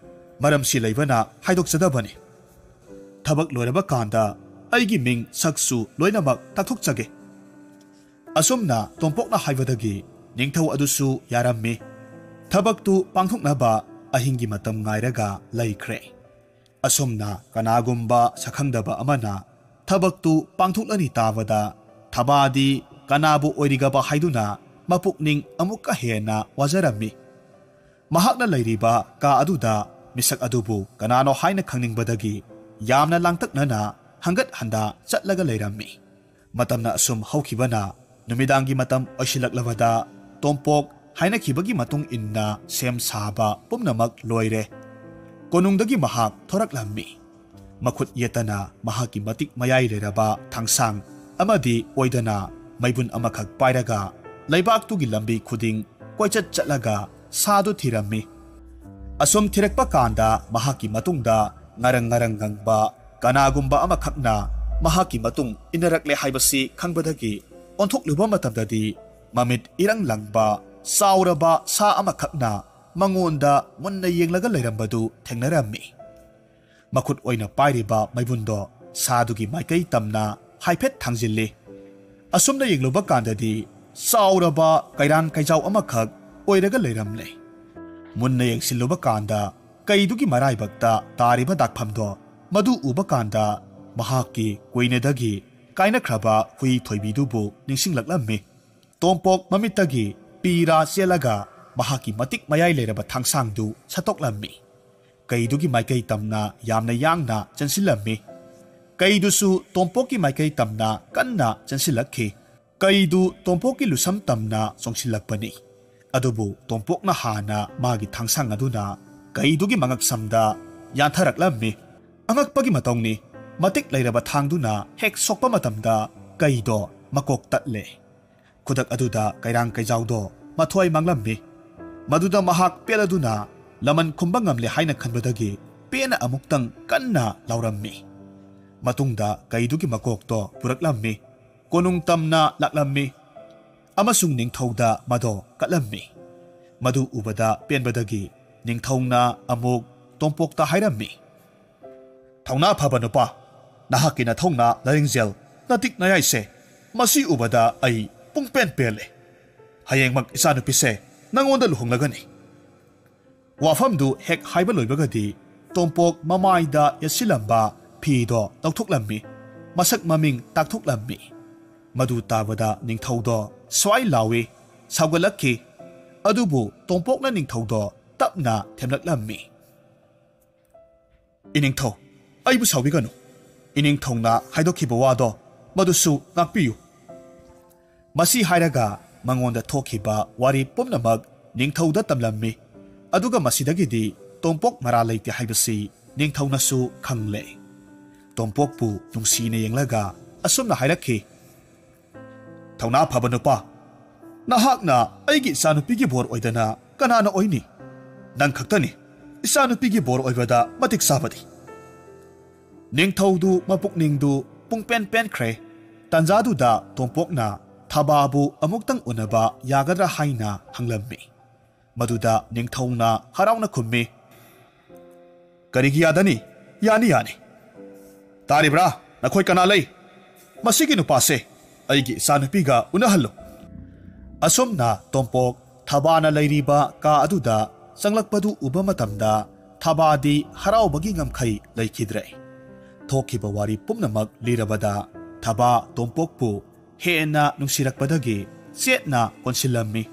ꯃꯔꯝꯁꯤ ꯂꯩꯕꯅ ꯍꯥꯏꯗꯣꯛꯆꯗꯕꯅꯤ꯫ ꯊꯕꯛ ꯂꯣꯏꯔꯕ ꯀꯥꯟꯗ ꯑꯩꯒꯤ ꯃꯤꯡ ꯁꯛꯁꯨ ꯂꯣꯏꯅꯃꯛ ꯇꯥꯛꯊꯣꯛꯆꯒꯦ꯫" ꯑꯁꯨꯝꯅ ꯇꯣꯝꯄꯣꯛꯅ ꯍꯥꯏꯕꯗꯒꯤ ꯅꯤꯡꯊꯧ ꯑꯗꯨꯁꯨ ꯌꯥꯔꯝꯃꯤ꯫ ꯊꯕꯛꯇꯨ ꯄꯥꯡꯊꯣꯛꯅꯕ ꯑꯍꯤꯡꯒꯤ ꯃꯇꯝ ꯉꯥꯏꯔꯒ ꯂꯩꯈ꯭ꯔꯦ꯫ ꯑꯁꯨꯝꯅ ꯀꯅꯥꯒꯨꯝꯕ ꯁꯛꯈꯪꯗꯕ ꯑꯃꯅ ꯊꯕꯛꯇꯨ ꯄꯥꯡꯊꯣꯛꯂꯅꯤ ꯇꯥꯕꯗ ꯊꯕꯥꯗꯤ ꯀꯅꯥꯕꯨ ꯑꯣꯏꯔꯤꯒꯕ ꯍꯥꯏꯗꯨꯅ ꯃꯄꯨꯛꯅꯤꯡ ꯑꯃꯨꯛꯀ ꯍꯦꯟꯅ ꯋꯥꯖꯔꯝꯃꯤ꯫ ꯃꯍꯥꯛꯅ ꯂꯩꯔꯤꯕ ꯀꯥ ꯑꯗꯨꯗ ꯃꯤꯁꯛ ꯑꯗꯨꯕꯨ ꯀꯅꯥꯅꯣ ꯍꯥꯏꯅ ꯈꯪꯅꯤꯡꯕꯗꯒꯤ ꯌꯥꯝꯅ ꯂꯥꯡꯇꯛꯅꯅ ꯍꯪꯒꯠ ꯍꯟꯗꯥ ꯆꯠꯂꯒ ꯂꯩꯔꯝꯃꯤ꯫ ꯃꯇꯝꯅ ꯑꯁꯨꯝ ꯍꯧꯈꯤꯕꯅ ꯅꯨꯃꯤꯗꯥꯡꯒꯤ ꯃꯇꯝ ꯑꯣꯏꯁꯤꯜꯂꯛꯂꯕꯗ ꯇꯣꯝꯄꯣꯛ ꯍꯥꯏꯅꯈꯤꯕꯒꯤ ꯃꯇꯨꯡ ꯏꯟꯅ ꯁꯦꯝ ꯁꯥꯕ ꯄꯨꯝꯅꯃꯛ ꯂꯣꯏꯔꯦ꯫ ꯀꯣꯅꯨꯡꯗꯒꯤ ꯃꯍꯥꯛ ꯊꯣꯔꯛꯂꯝꯃꯤ꯫ ꯃꯈꯨꯠ ꯌꯦꯠꯇꯅ ꯃꯍꯥꯛꯀꯤ ꯃꯇꯤꯛ ꯃꯌꯥꯏ ꯂꯩꯔꯕ ꯊꯥꯡꯁꯥꯡ ꯑꯃꯗꯤ ꯑꯣꯏꯗꯅ ꯃꯩꯕꯨꯟ ꯑꯃꯈꯛ ꯄꯥꯏꯔꯒ ꯂꯩꯕꯥꯛꯇꯨꯒꯤ ꯂꯝꯕꯤ ꯈꯨꯗꯤꯡ ꯀꯣꯏꯆꯠ ꯆꯠꯂꯒ ꯁꯥꯗꯨ ꯊꯤꯔꯝꯃꯤ꯫ ꯑꯁꯨꯝ ꯊꯤꯔꯛꯄ ꯀꯥꯟꯗ ꯃꯍꯥꯛꯀꯤ ꯃꯇꯨꯡꯗ ꯉꯔꯪ ꯉꯔꯪ ꯉꯪꯕ ꯀꯅꯥꯒꯨꯝꯕ ꯑꯃꯈꯛꯅ ꯃꯍꯥꯛꯀꯤ ꯃꯇꯨꯡ ꯏꯟꯅꯔꯛꯂꯦ ꯍꯥꯏꯕꯁꯤ ꯈꯪꯕꯗꯒꯤ ꯑꯣꯟꯊꯣꯛꯂꯨꯕ ꯃꯇꯝꯗꯗꯤ ꯃꯃꯤꯠ ꯏꯔꯪ ꯂꯪꯕ ꯆꯥꯎꯔꯕ ꯁꯥ ꯑꯃꯈꯛꯅ ꯃꯉꯣꯟꯗ ꯃꯨꯟꯅ ꯌꯦꯡꯂꯒ ꯂꯩꯔꯝꯕꯗꯨ ꯊꯦꯡꯅꯔꯝꯃꯤ꯫ ꯃꯈꯨꯠ ꯑꯣꯏꯅ ꯄꯥꯏꯔꯤꯕ ꯃꯩꯕꯨꯟꯗꯣ ꯁꯥꯗꯨꯒꯤ ꯃꯥꯏꯀꯩ ꯇꯝꯅ ꯍꯥꯏꯐꯦꯠ ꯊꯥꯡꯖꯤꯜꯂꯤ꯫ ꯑꯁꯨꯝꯅ ꯌꯦꯡꯂꯨꯕ ꯀꯥꯟꯗꯗꯤ ꯆꯥꯎꯔꯕ ꯀꯩꯔꯥꯟ ꯀꯩꯖꯥꯎ ꯑꯃꯈꯛ ꯑꯣꯏꯔꯒ ꯂꯩꯔꯝꯂꯦ꯫ ꯃꯨꯟꯅ ꯌꯦꯡꯁꯤꯜꯂꯨꯕ ꯀꯥꯟꯗ ꯀꯩꯗꯨꯒꯤ ꯃꯔꯥꯏꯕꯛꯇ ꯇꯥꯔꯤꯕ ꯗꯥꯛꯐꯝꯗꯣ, ꯃꯗꯨ ꯎꯕ ꯀꯥꯟꯗ ꯃꯍꯥꯛꯀꯤ ꯀꯨꯏꯅꯗꯒꯤ ꯀꯥꯏꯅꯈ꯭ꯔꯕ ꯍꯨꯏ ꯊꯣꯏꯕꯤꯗꯨꯕꯨ ꯅꯤꯡꯁꯤꯡꯂꯛꯂꯝꯃꯤ꯫ ꯇꯣꯝꯄꯣꯛ ꯃꯃꯤꯠꯇꯒꯤ ꯄꯤꯔꯥ ꯆꯦꯜꯂꯒ ꯃꯍꯥꯛꯀꯤ ꯃꯇꯤꯛ ꯃꯌꯥꯏ ꯂꯩꯔꯕ ꯊꯥꯡꯁꯥꯡꯗꯨ ꯁꯠꯇꯣꯛꯂꯝꯃꯤ꯫ ꯀꯩꯗꯨꯒꯤ ꯃꯥꯏꯀꯩ ꯇꯝꯅ ꯌꯥꯝꯅ ꯌꯥꯡꯅ ꯆꯦꯟꯁꯤꯜꯂꯝꯃꯤ꯫ ꯀꯩꯗꯨꯁꯨ ꯇꯣꯝꯄꯣꯛꯀꯤ ꯃꯥꯏꯀꯩ ꯇꯝꯅ ꯀꯟꯅ ꯆꯦꯟꯁꯤꯜꯂꯛꯈꯤ꯫ ꯀꯩꯗꯨ ꯇꯣꯝꯄꯣꯛꯀꯤ ꯂꯨꯁꯝ ꯇꯝꯅ ꯆꯣꯡꯁꯤꯜꯂꯛꯄꯅꯤ꯫ ꯑꯗꯨꯕꯨ ꯇꯣꯝꯄꯣꯛꯅ ꯍꯥꯟꯅ ꯃꯥꯒꯤ ꯊꯥꯡꯁꯥꯡ ꯑꯗꯨꯅ ꯀꯩꯗꯨꯒꯤ ꯃꯉꯛꯁꯝꯗ ꯌꯥꯟꯊꯔꯛꯂꯝꯃꯤ꯫ ꯑꯉꯛꯄꯒꯤ ꯃꯇꯧꯅꯤ, ꯃꯇꯤꯛ ꯂꯩꯔꯕ ꯊꯥꯡꯗꯨꯅ ꯍꯦꯛ ꯁꯣꯛꯄ ꯃꯇꯝꯗ ꯀꯩꯗꯣ ꯃꯀꯣꯛ ꯇꯠꯂꯦ꯫ ꯈꯨꯗꯛ ꯑꯗꯨꯗ ꯀꯩꯔꯥꯡ ꯀꯩꯖꯥꯎꯗꯣ ꯃꯊ꯭ꯋꯥꯏ ꯃꯥꯡꯂꯝꯃꯤ꯫ ꯃꯗꯨꯗ ꯃꯍꯥꯛ ꯄꯦꯜꯂꯗꯨꯅ ꯂꯃꯟ ꯈꯨꯝꯕ ꯉꯝꯂꯦ ꯍꯥꯏꯅ ꯈꯟꯕꯗꯒꯤ ꯄꯦꯟꯅ ꯑꯃꯨꯛꯇꯪ ꯀꯟꯅ ꯂꯥꯎꯔꯝꯃꯤ꯫ ꯃꯇꯨꯡꯗ ꯀꯩꯗꯨꯒꯤ ꯃꯀꯣꯛꯇꯣ ꯄꯨꯔꯛꯂꯝꯃꯤ꯫ ꯀꯣꯅꯨꯡ ꯇꯝꯅ ꯂꯥꯛꯂꯝꯃꯤ ꯑꯃꯁꯨꯡ ꯅꯤꯡꯊꯧꯗ ꯃꯗꯣ ꯀꯠꯂꯝꯃꯤ꯫ ꯃꯗꯨ ꯎꯕꯗ ꯄꯦꯟꯕꯗꯒꯤ ꯅꯤꯡꯊꯧꯅ ꯑꯃꯨꯛ ꯇꯣꯝꯄꯣꯛꯇ ꯍꯥꯏꯔꯝꯃꯤ, "ꯊꯧꯅꯥ ꯐꯕ ꯅꯨꯄꯥ, ꯅꯍꯥꯛꯀꯤ ꯅꯊꯧꯅꯥ ꯅꯔꯤꯡꯖꯦꯜ ꯅꯇꯤꯛ ꯅꯌꯥꯏꯁꯦ ꯃꯁꯤ ꯎꯕꯗ ꯑꯩ ꯄꯨꯡꯄꯦꯟ ꯄꯦꯜꯂꯦ꯫ ꯍꯌꯦꯡꯃꯛ ꯏꯆꯥꯅꯨꯄꯤꯁꯦ ꯅꯪꯉꯣꯟꯗ ꯂꯨꯍꯣꯡꯂꯒꯅꯤ꯫" ꯋꯥꯐꯝꯗꯨ ꯍꯦꯛ ꯍꯥꯏꯕ ꯂꯣꯏꯕꯒꯗꯤ ꯇꯣꯝꯄꯣꯛ ꯃꯃꯥꯏꯗ ꯌꯦꯠꯁꯤꯜꯂꯝꯕ ꯐꯤꯗꯣ ꯂꯧꯊꯣꯛꯂꯝꯃꯤ꯫ ꯃꯁꯛ ꯃꯃꯤꯡ ꯇꯥꯛꯊꯣꯛꯂꯝꯃꯤ꯫ ꯃꯗꯨ ꯇꯥꯕꯗ ꯅꯤꯡꯊꯧꯗꯣ ꯁ꯭ꯋꯥꯏ ꯂꯥꯎꯏ, ꯁꯥꯎꯒꯠꯂꯛꯈꯤ꯫ ꯑꯗꯨꯕꯨ ꯇꯣꯝꯄꯣꯛꯅ ꯅꯤꯡꯊꯧꯗꯣ ꯇꯞꯅ ꯊꯦꯝꯂꯛꯂꯝꯃꯤ꯫ "ꯏꯅꯤꯡꯊꯧ, ꯑꯩꯕꯨ ꯁꯥꯎꯕꯤꯒꯅꯨ꯫ ꯏꯅꯤꯡꯊꯧꯅ ꯍꯥꯏꯗꯣꯛꯈꯤꯕ ꯋꯥꯗꯣ ꯃꯗꯨꯁꯨ ꯉꯥꯛꯄꯤꯌꯨ꯫" ꯃꯁꯤ ꯍꯥꯏꯔꯒ ꯃꯉꯣꯟꯗ ꯊꯣꯛꯈꯤꯕ ꯋꯥꯔꯤ ꯄꯨꯝꯅꯃꯛ ꯅꯤꯡꯊꯧꯗ ꯇꯝꯂꯝꯃꯤ꯫ ꯑꯗꯨꯒ ꯃꯁꯤꯗꯒꯤꯗꯤ ꯇꯣꯝꯄꯣꯛ ꯃꯔꯥꯜ ꯂꯩꯇꯦ ꯍꯥꯏꯕꯁꯤ ꯅꯤꯡꯊꯧꯅꯁꯨ ꯈꯪꯂꯦ꯫ ꯇꯣꯝꯄꯣꯛꯄꯨ ꯅꯨꯡꯁꯤꯅ ꯌꯦꯡꯂꯒ ꯑꯁꯨꯝꯅ ꯍꯥꯏꯔꯛꯈꯤ, "ꯊꯧꯅꯥ ꯐꯕ ꯅꯨꯄꯥ, ꯅꯍꯥꯛꯅ ꯑꯩꯒꯤ ꯏꯆꯥꯅꯨꯄꯤꯒꯤ ꯕꯣꯔ ꯑꯣꯏꯗꯅ ꯀꯅꯥꯅ ꯑꯣꯏꯅꯤ? ꯅꯪ ꯈꯛꯇꯅꯤ ꯏꯆꯥꯅꯨꯄꯤꯒꯤ ꯕꯣꯔ ꯑꯣꯏꯕꯗ ꯃꯇꯤꯛ ꯆꯥꯕꯗꯤ꯫" ꯅꯤꯡꯊꯧꯗꯨ ꯃꯄꯨꯛꯅꯤꯡꯗꯨ ꯄꯨꯡꯄꯦꯟ ꯄꯦꯟꯈ꯭ꯔꯦ꯫ ꯇꯟꯖꯥꯗꯨꯗ ꯇꯣꯝꯄꯣꯛꯅ ꯊꯕꯥꯕꯨ ꯑꯃꯨꯛꯇꯪ ꯎꯅꯕ ꯌꯥꯒꯗ꯭ꯔꯥ ꯍꯥꯏꯅ ꯍꯪꯂꯝꯃꯤ꯫ ꯃꯗꯨꯗ ꯅꯤꯡꯊꯧꯅ ꯍꯔꯥꯎꯅ ꯈꯨꯝꯃꯤ, "ꯀꯔꯤꯒꯤ ꯌꯥꯗꯅꯤ? ꯌꯥꯅꯤ, ꯌꯥꯅꯤ꯫ ꯇꯥꯔꯤꯕ꯭ꯔꯥ? ꯅꯈꯣꯏ ꯀꯅꯥ ꯂꯩ? ꯃꯁꯤꯒꯤ ꯅꯨꯄꯥꯁꯦ ꯑꯩꯒꯤ ꯏꯆꯥꯅꯨꯄꯤꯒ ꯎꯅꯍꯜꯂꯨ꯫" ꯑꯁꯨꯝꯅ ꯇꯣꯝꯄꯣꯛ ꯊꯕꯥꯅ ꯂꯩꯔꯤꯕ ꯀꯥ ꯑꯗꯨꯗ ꯆꯪꯂꯛꯄꯗꯨ ꯎꯕ ꯃꯇꯝꯗ ꯊꯕꯥꯗꯤ ꯍꯔꯥꯎꯕꯒꯤ ꯉꯝꯈꯩ ꯂꯩꯈꯤꯗ꯭ꯔꯦ꯫ ꯊꯣꯛꯈꯤꯕ ꯋꯥꯔꯤ ꯄꯨꯝꯅꯃꯛ ꯂꯤꯔꯕꯗ ꯊꯕꯥ ꯇꯣꯝꯄꯣꯛꯄꯨ ꯍꯦꯟꯅ ꯅꯨꯡꯁꯤꯔꯛꯄꯗꯒꯤ ꯆꯦꯠꯅ ꯀꯣꯟꯁꯤꯜꯂꯝꯃꯤ꯫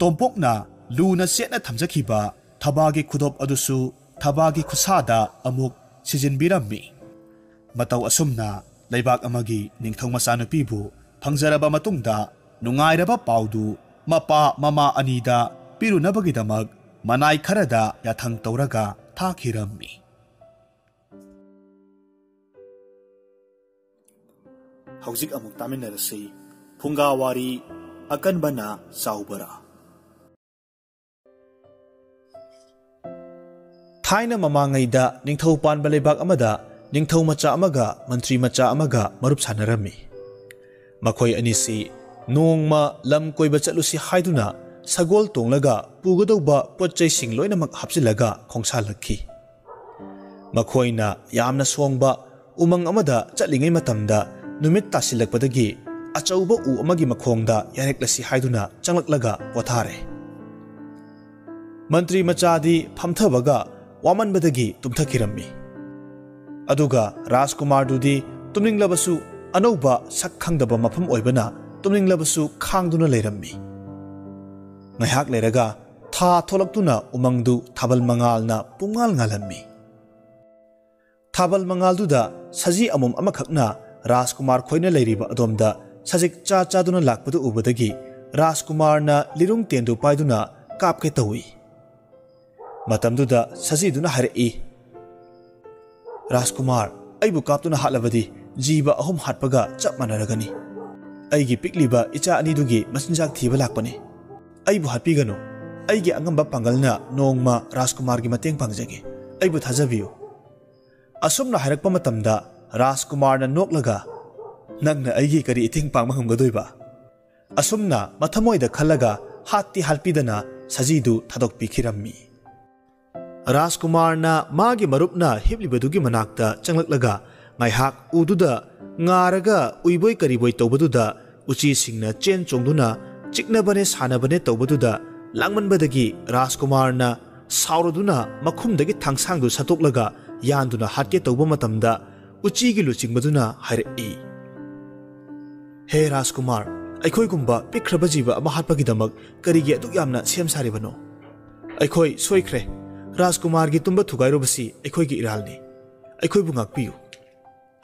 ꯇꯣꯝꯄꯣꯛꯅ ꯂꯨꯅ ꯆꯦꯠꯅ ꯊꯝꯖꯈꯤꯕ ꯊꯕꯥꯒꯤ ꯈꯨꯗꯣꯞ ꯑꯗꯨꯁꯨ ꯊꯕꯥꯒꯤ ꯈꯨꯠꯁꯥꯗ ꯑꯃꯨꯛ ꯁꯤꯖꯤꯟꯕꯤꯔꯝꯃꯤ꯫ ꯃꯇꯧ ꯑꯁꯨꯝꯅ ꯂꯩꯕꯥꯛ ꯑꯃꯒꯤ ꯅꯤꯡꯊꯧ ꯃꯆꯥꯅꯨꯄꯤꯕꯨ ꯐꯪꯖꯔꯕ ꯃꯇꯨꯡꯗ ꯅꯨꯡꯉꯥꯏꯔꯕ ꯄꯥꯎꯗꯨ ꯃꯄꯥ ꯃꯃꯥ ꯑꯅꯤꯗ ꯄꯤꯔꯨꯅꯕꯒꯤꯗꯃꯛ ꯃꯅꯥꯏ ꯈꯔꯗ ꯌꯥꯊꯪ ꯇꯧꯔꯒ ꯊꯥꯈꯤꯔꯝꯃꯤ꯫ ꯍꯧꯖꯤꯛ ꯑꯃꯨꯛ ꯇꯥꯃꯤꯟꯅꯔꯁꯤ ꯐꯨꯡꯒꯥ ꯋꯥꯔꯤ ꯑꯀꯟꯕꯅ ꯆꯥꯎꯕꯔꯥ꯫ ꯊꯥꯏꯅ ꯃꯃꯥꯡꯉꯩꯗ ꯅꯤꯡꯊꯧ ꯄꯥꯟꯕ ꯂꯩꯕꯥꯛ ꯑꯃꯗ ꯅꯤꯡꯊꯧ ꯃꯆꯥ ꯑꯃꯒ ꯃꯟꯇ꯭ꯔꯤ ꯃꯆꯥ ꯑꯃꯒ ꯃꯔꯨꯞ ꯁꯥꯟꯅꯔꯝꯃꯤ꯫ ꯃꯈꯣꯏ ꯑꯅꯤꯁꯤ ꯅꯣꯡꯃ ꯂꯝ ꯀꯣꯏꯕ ꯆꯠꯂꯨꯁꯤ ꯍꯥꯏꯗꯨꯅ ꯁꯒꯣꯜ ꯇꯣꯡꯂꯒ ꯄꯨꯒꯗꯧꯕ ꯄꯣꯠ ꯆꯩꯁꯤꯡ ꯂꯣꯏꯅꯃꯛ ꯍꯥꯞꯆꯤꯜꯂꯒ ꯈꯣꯡꯁꯥꯜꯂꯛꯈꯤ꯫ ꯃꯈꯣꯏꯅ ꯌꯥꯝꯅ ꯁꯣꯡꯕ ꯎꯃꯪ ꯑꯃꯗ ꯆꯠꯂꯤꯉꯩ ꯃꯇꯝꯗ ꯅꯨꯃꯤꯠ ꯇꯥꯁꯤꯜꯂꯛꯄꯗꯒꯤ ꯑꯆꯧꯕ ꯎ ꯑꯃꯒꯤ ꯃꯈꯣꯡꯗ ꯌꯥꯔꯦꯛꯂꯁꯤ ꯍꯥꯏꯗꯨꯅ ꯆꯪꯂꯛꯂꯒ ꯄꯣꯊꯥꯔꯦ꯫ ꯃꯟꯇ꯭ꯔꯤ ꯃꯆꯥꯗꯤ ꯐꯝꯊꯕꯒ ꯋꯥꯃꯟꯕꯗꯒꯤ ꯇꯨꯝꯊꯈꯤꯔꯝꯃꯤ꯫ ꯑꯗꯨꯒ ꯔꯥꯖꯀꯨꯃꯥꯔꯗꯨꯗꯤ ꯇꯨꯝꯅꯤꯡꯂꯕꯁꯨ ꯑꯅꯧꯕ ꯁꯛ ꯈꯪꯗꯕ ꯃꯐꯝ ꯑꯣꯏꯕꯅ ꯇꯨꯝꯅꯤꯡꯂꯕꯁꯨ ꯈꯥꯡꯗꯨꯅ ꯂꯩꯔꯝꯃꯤ꯫ ꯉꯥꯏꯍꯥꯛ ꯂꯩꯔꯒ ꯊꯥ ꯊꯣꯛꯂꯛꯇꯨꯅ ꯎꯃꯪꯗꯨ ꯊꯥꯕꯜ ꯃꯉꯥꯜꯅ ꯄꯨꯡꯉꯥꯜ ꯉꯥꯜꯂꯝꯃꯤ꯫ ꯊꯥꯕꯜ ꯃꯉꯥꯜꯗꯨꯗ ꯁꯖꯤ ꯑꯃꯣꯝ ꯑꯃꯈꯛꯅ ꯔꯥꯖꯀꯨꯃꯥꯔ ꯈꯣꯏꯅ ꯂꯩꯔꯤꯕ ꯑꯗꯣꯝꯗ ꯁꯖꯤꯛ ꯆꯥ ꯆꯥꯗꯨꯅ ꯂꯥꯛꯄꯗꯨ ꯎꯕꯗꯒꯤ ꯔꯥꯖꯀꯨꯃꯥꯔꯅ ꯂꯤꯔꯨꯡ ꯇꯦꯟꯗꯨ ꯄꯥꯏꯗꯨꯅ ꯀꯥꯞꯀꯦ ꯇꯧꯏ꯫ ꯃꯇꯝꯗꯨꯗ ꯁꯖꯤꯗꯨꯅ ꯍꯥꯏꯔꯛꯏ, "ꯔꯥꯖꯀꯨꯃꯥꯔ, ꯑꯩꯕꯨ ꯀꯥꯞꯇꯨꯅ ꯍꯥꯠꯂꯕꯗꯤ ꯖꯤꯕ ꯑꯍꯨꯝ ꯍꯥꯠꯄꯒ ꯆꯞ ꯃꯥꯟꯅꯔꯒꯅꯤ꯫ ꯑꯩꯒꯤ ꯄꯤꯛꯂꯤꯕ ꯏꯆꯥ ꯑꯅꯤꯗꯨꯒꯤ ꯃꯆꯤꯟꯖꯥꯛ ꯊꯤꯕ ꯂꯥꯛꯄꯅꯤ꯫ ꯑꯩꯕꯨ ꯍꯥꯠꯄꯤꯒꯅꯨ꯫ ꯑꯩꯒꯤ ꯑꯉꯝꯕ ꯄꯥꯡꯒꯜꯅ ꯅꯣꯡꯃ ꯔꯥꯖꯀꯨꯃꯥꯔꯒꯤ ꯃꯇꯦꯡ ꯄꯥꯡꯖꯒꯦ꯫ ꯑꯩꯕꯨ ꯊꯥꯖꯕꯤꯌꯨ꯫" ꯑꯁꯨꯝꯅ ꯍꯥꯏꯔꯛꯄ ꯃꯇꯝꯗ ꯔꯥꯖꯀꯨꯃꯥꯔꯅ ꯅꯣꯛꯂꯒ, "ꯅꯪꯅ ꯑꯩꯒꯤ ꯀꯔꯤ ꯏꯇꯦꯡ ꯄꯥꯡꯕ ꯉꯝꯒꯗꯣꯏꯕ?" ꯑꯁꯨꯝꯅ ꯃꯊꯃꯣꯏꯗ ꯈꯜꯂꯒ ꯍꯥꯠꯇꯤ ꯍꯥꯠꯄꯤꯗꯅ ꯁꯖꯤꯗꯨ ꯊꯥꯗꯣꯛꯄꯤꯈꯤꯔꯝꯃꯤ꯫ ꯔꯥꯖꯀꯨꯃꯥꯔꯅ ꯃꯥꯒꯤ ꯃꯔꯨꯞꯅ ꯍꯤꯞꯂꯤꯕꯗꯨꯒꯤ ꯃꯅꯥꯛꯇ ꯆꯪꯂꯛꯂꯒ ꯉꯥꯏꯍꯥꯛ ꯎꯗꯨꯗ ꯉꯥꯔꯒ ꯎꯏꯕꯣꯏ ꯀꯔꯤꯕꯣꯏ ꯇꯧꯕꯗꯨꯗ ꯎꯆꯤꯁꯤꯡꯅ ꯆꯦꯟ ꯆꯣꯡꯗꯨꯅ ꯆꯤꯛꯅꯕꯅꯦ ꯁꯥꯟꯅꯕꯅꯦ ꯇꯧꯕꯗꯨꯗ ꯂꯥꯡꯃꯟꯕꯗꯒꯤ ꯔꯥꯖꯀꯨꯃꯥꯔꯅ ꯁꯥꯎꯔꯗꯨꯅ ꯃꯈꯨꯝꯗꯒꯤ ꯊꯥꯡꯁꯥꯡꯗꯨ ꯁꯠꯇꯣꯛꯂꯒ ꯌꯥꯟꯗꯨꯅ ꯍꯥꯠꯀꯦ ꯇꯧꯕ ꯃꯇꯝꯗ ꯎꯆꯤꯒꯤ ꯂꯨꯆꯤꯡꯕꯗꯨꯅ ꯍꯥꯏꯔꯛꯏ, "ꯍꯦ ꯔꯥꯖꯀꯨꯃꯥꯔ, ꯑꯩꯈꯣꯏꯒꯨꯝꯕ ꯄꯤꯛꯈ꯭ꯔꯕ ꯖꯤꯕ ꯑꯃ ꯍꯥꯠꯄꯒꯤꯗꯃꯛ ꯀꯔꯤꯒꯤ ꯑꯗꯨꯛ ꯌꯥꯝꯅ ꯁꯦꯝ ꯁꯥꯔꯤꯕꯅꯣ? ꯑꯩꯈꯣꯏ ꯁꯣꯏꯈ꯭ꯔꯦ꯫ ꯔꯥꯖꯀꯨꯃꯥꯔꯒꯤ ꯇꯨꯝꯕ ꯊꯨꯒꯥꯏꯔꯨꯕꯁꯤ ꯑꯩꯈꯣꯏꯒꯤ ꯏꯔꯥꯜꯅꯤ꯫ ꯑꯩꯈꯣꯏꯕꯨ ꯉꯥꯛꯄꯤꯌꯨ꯫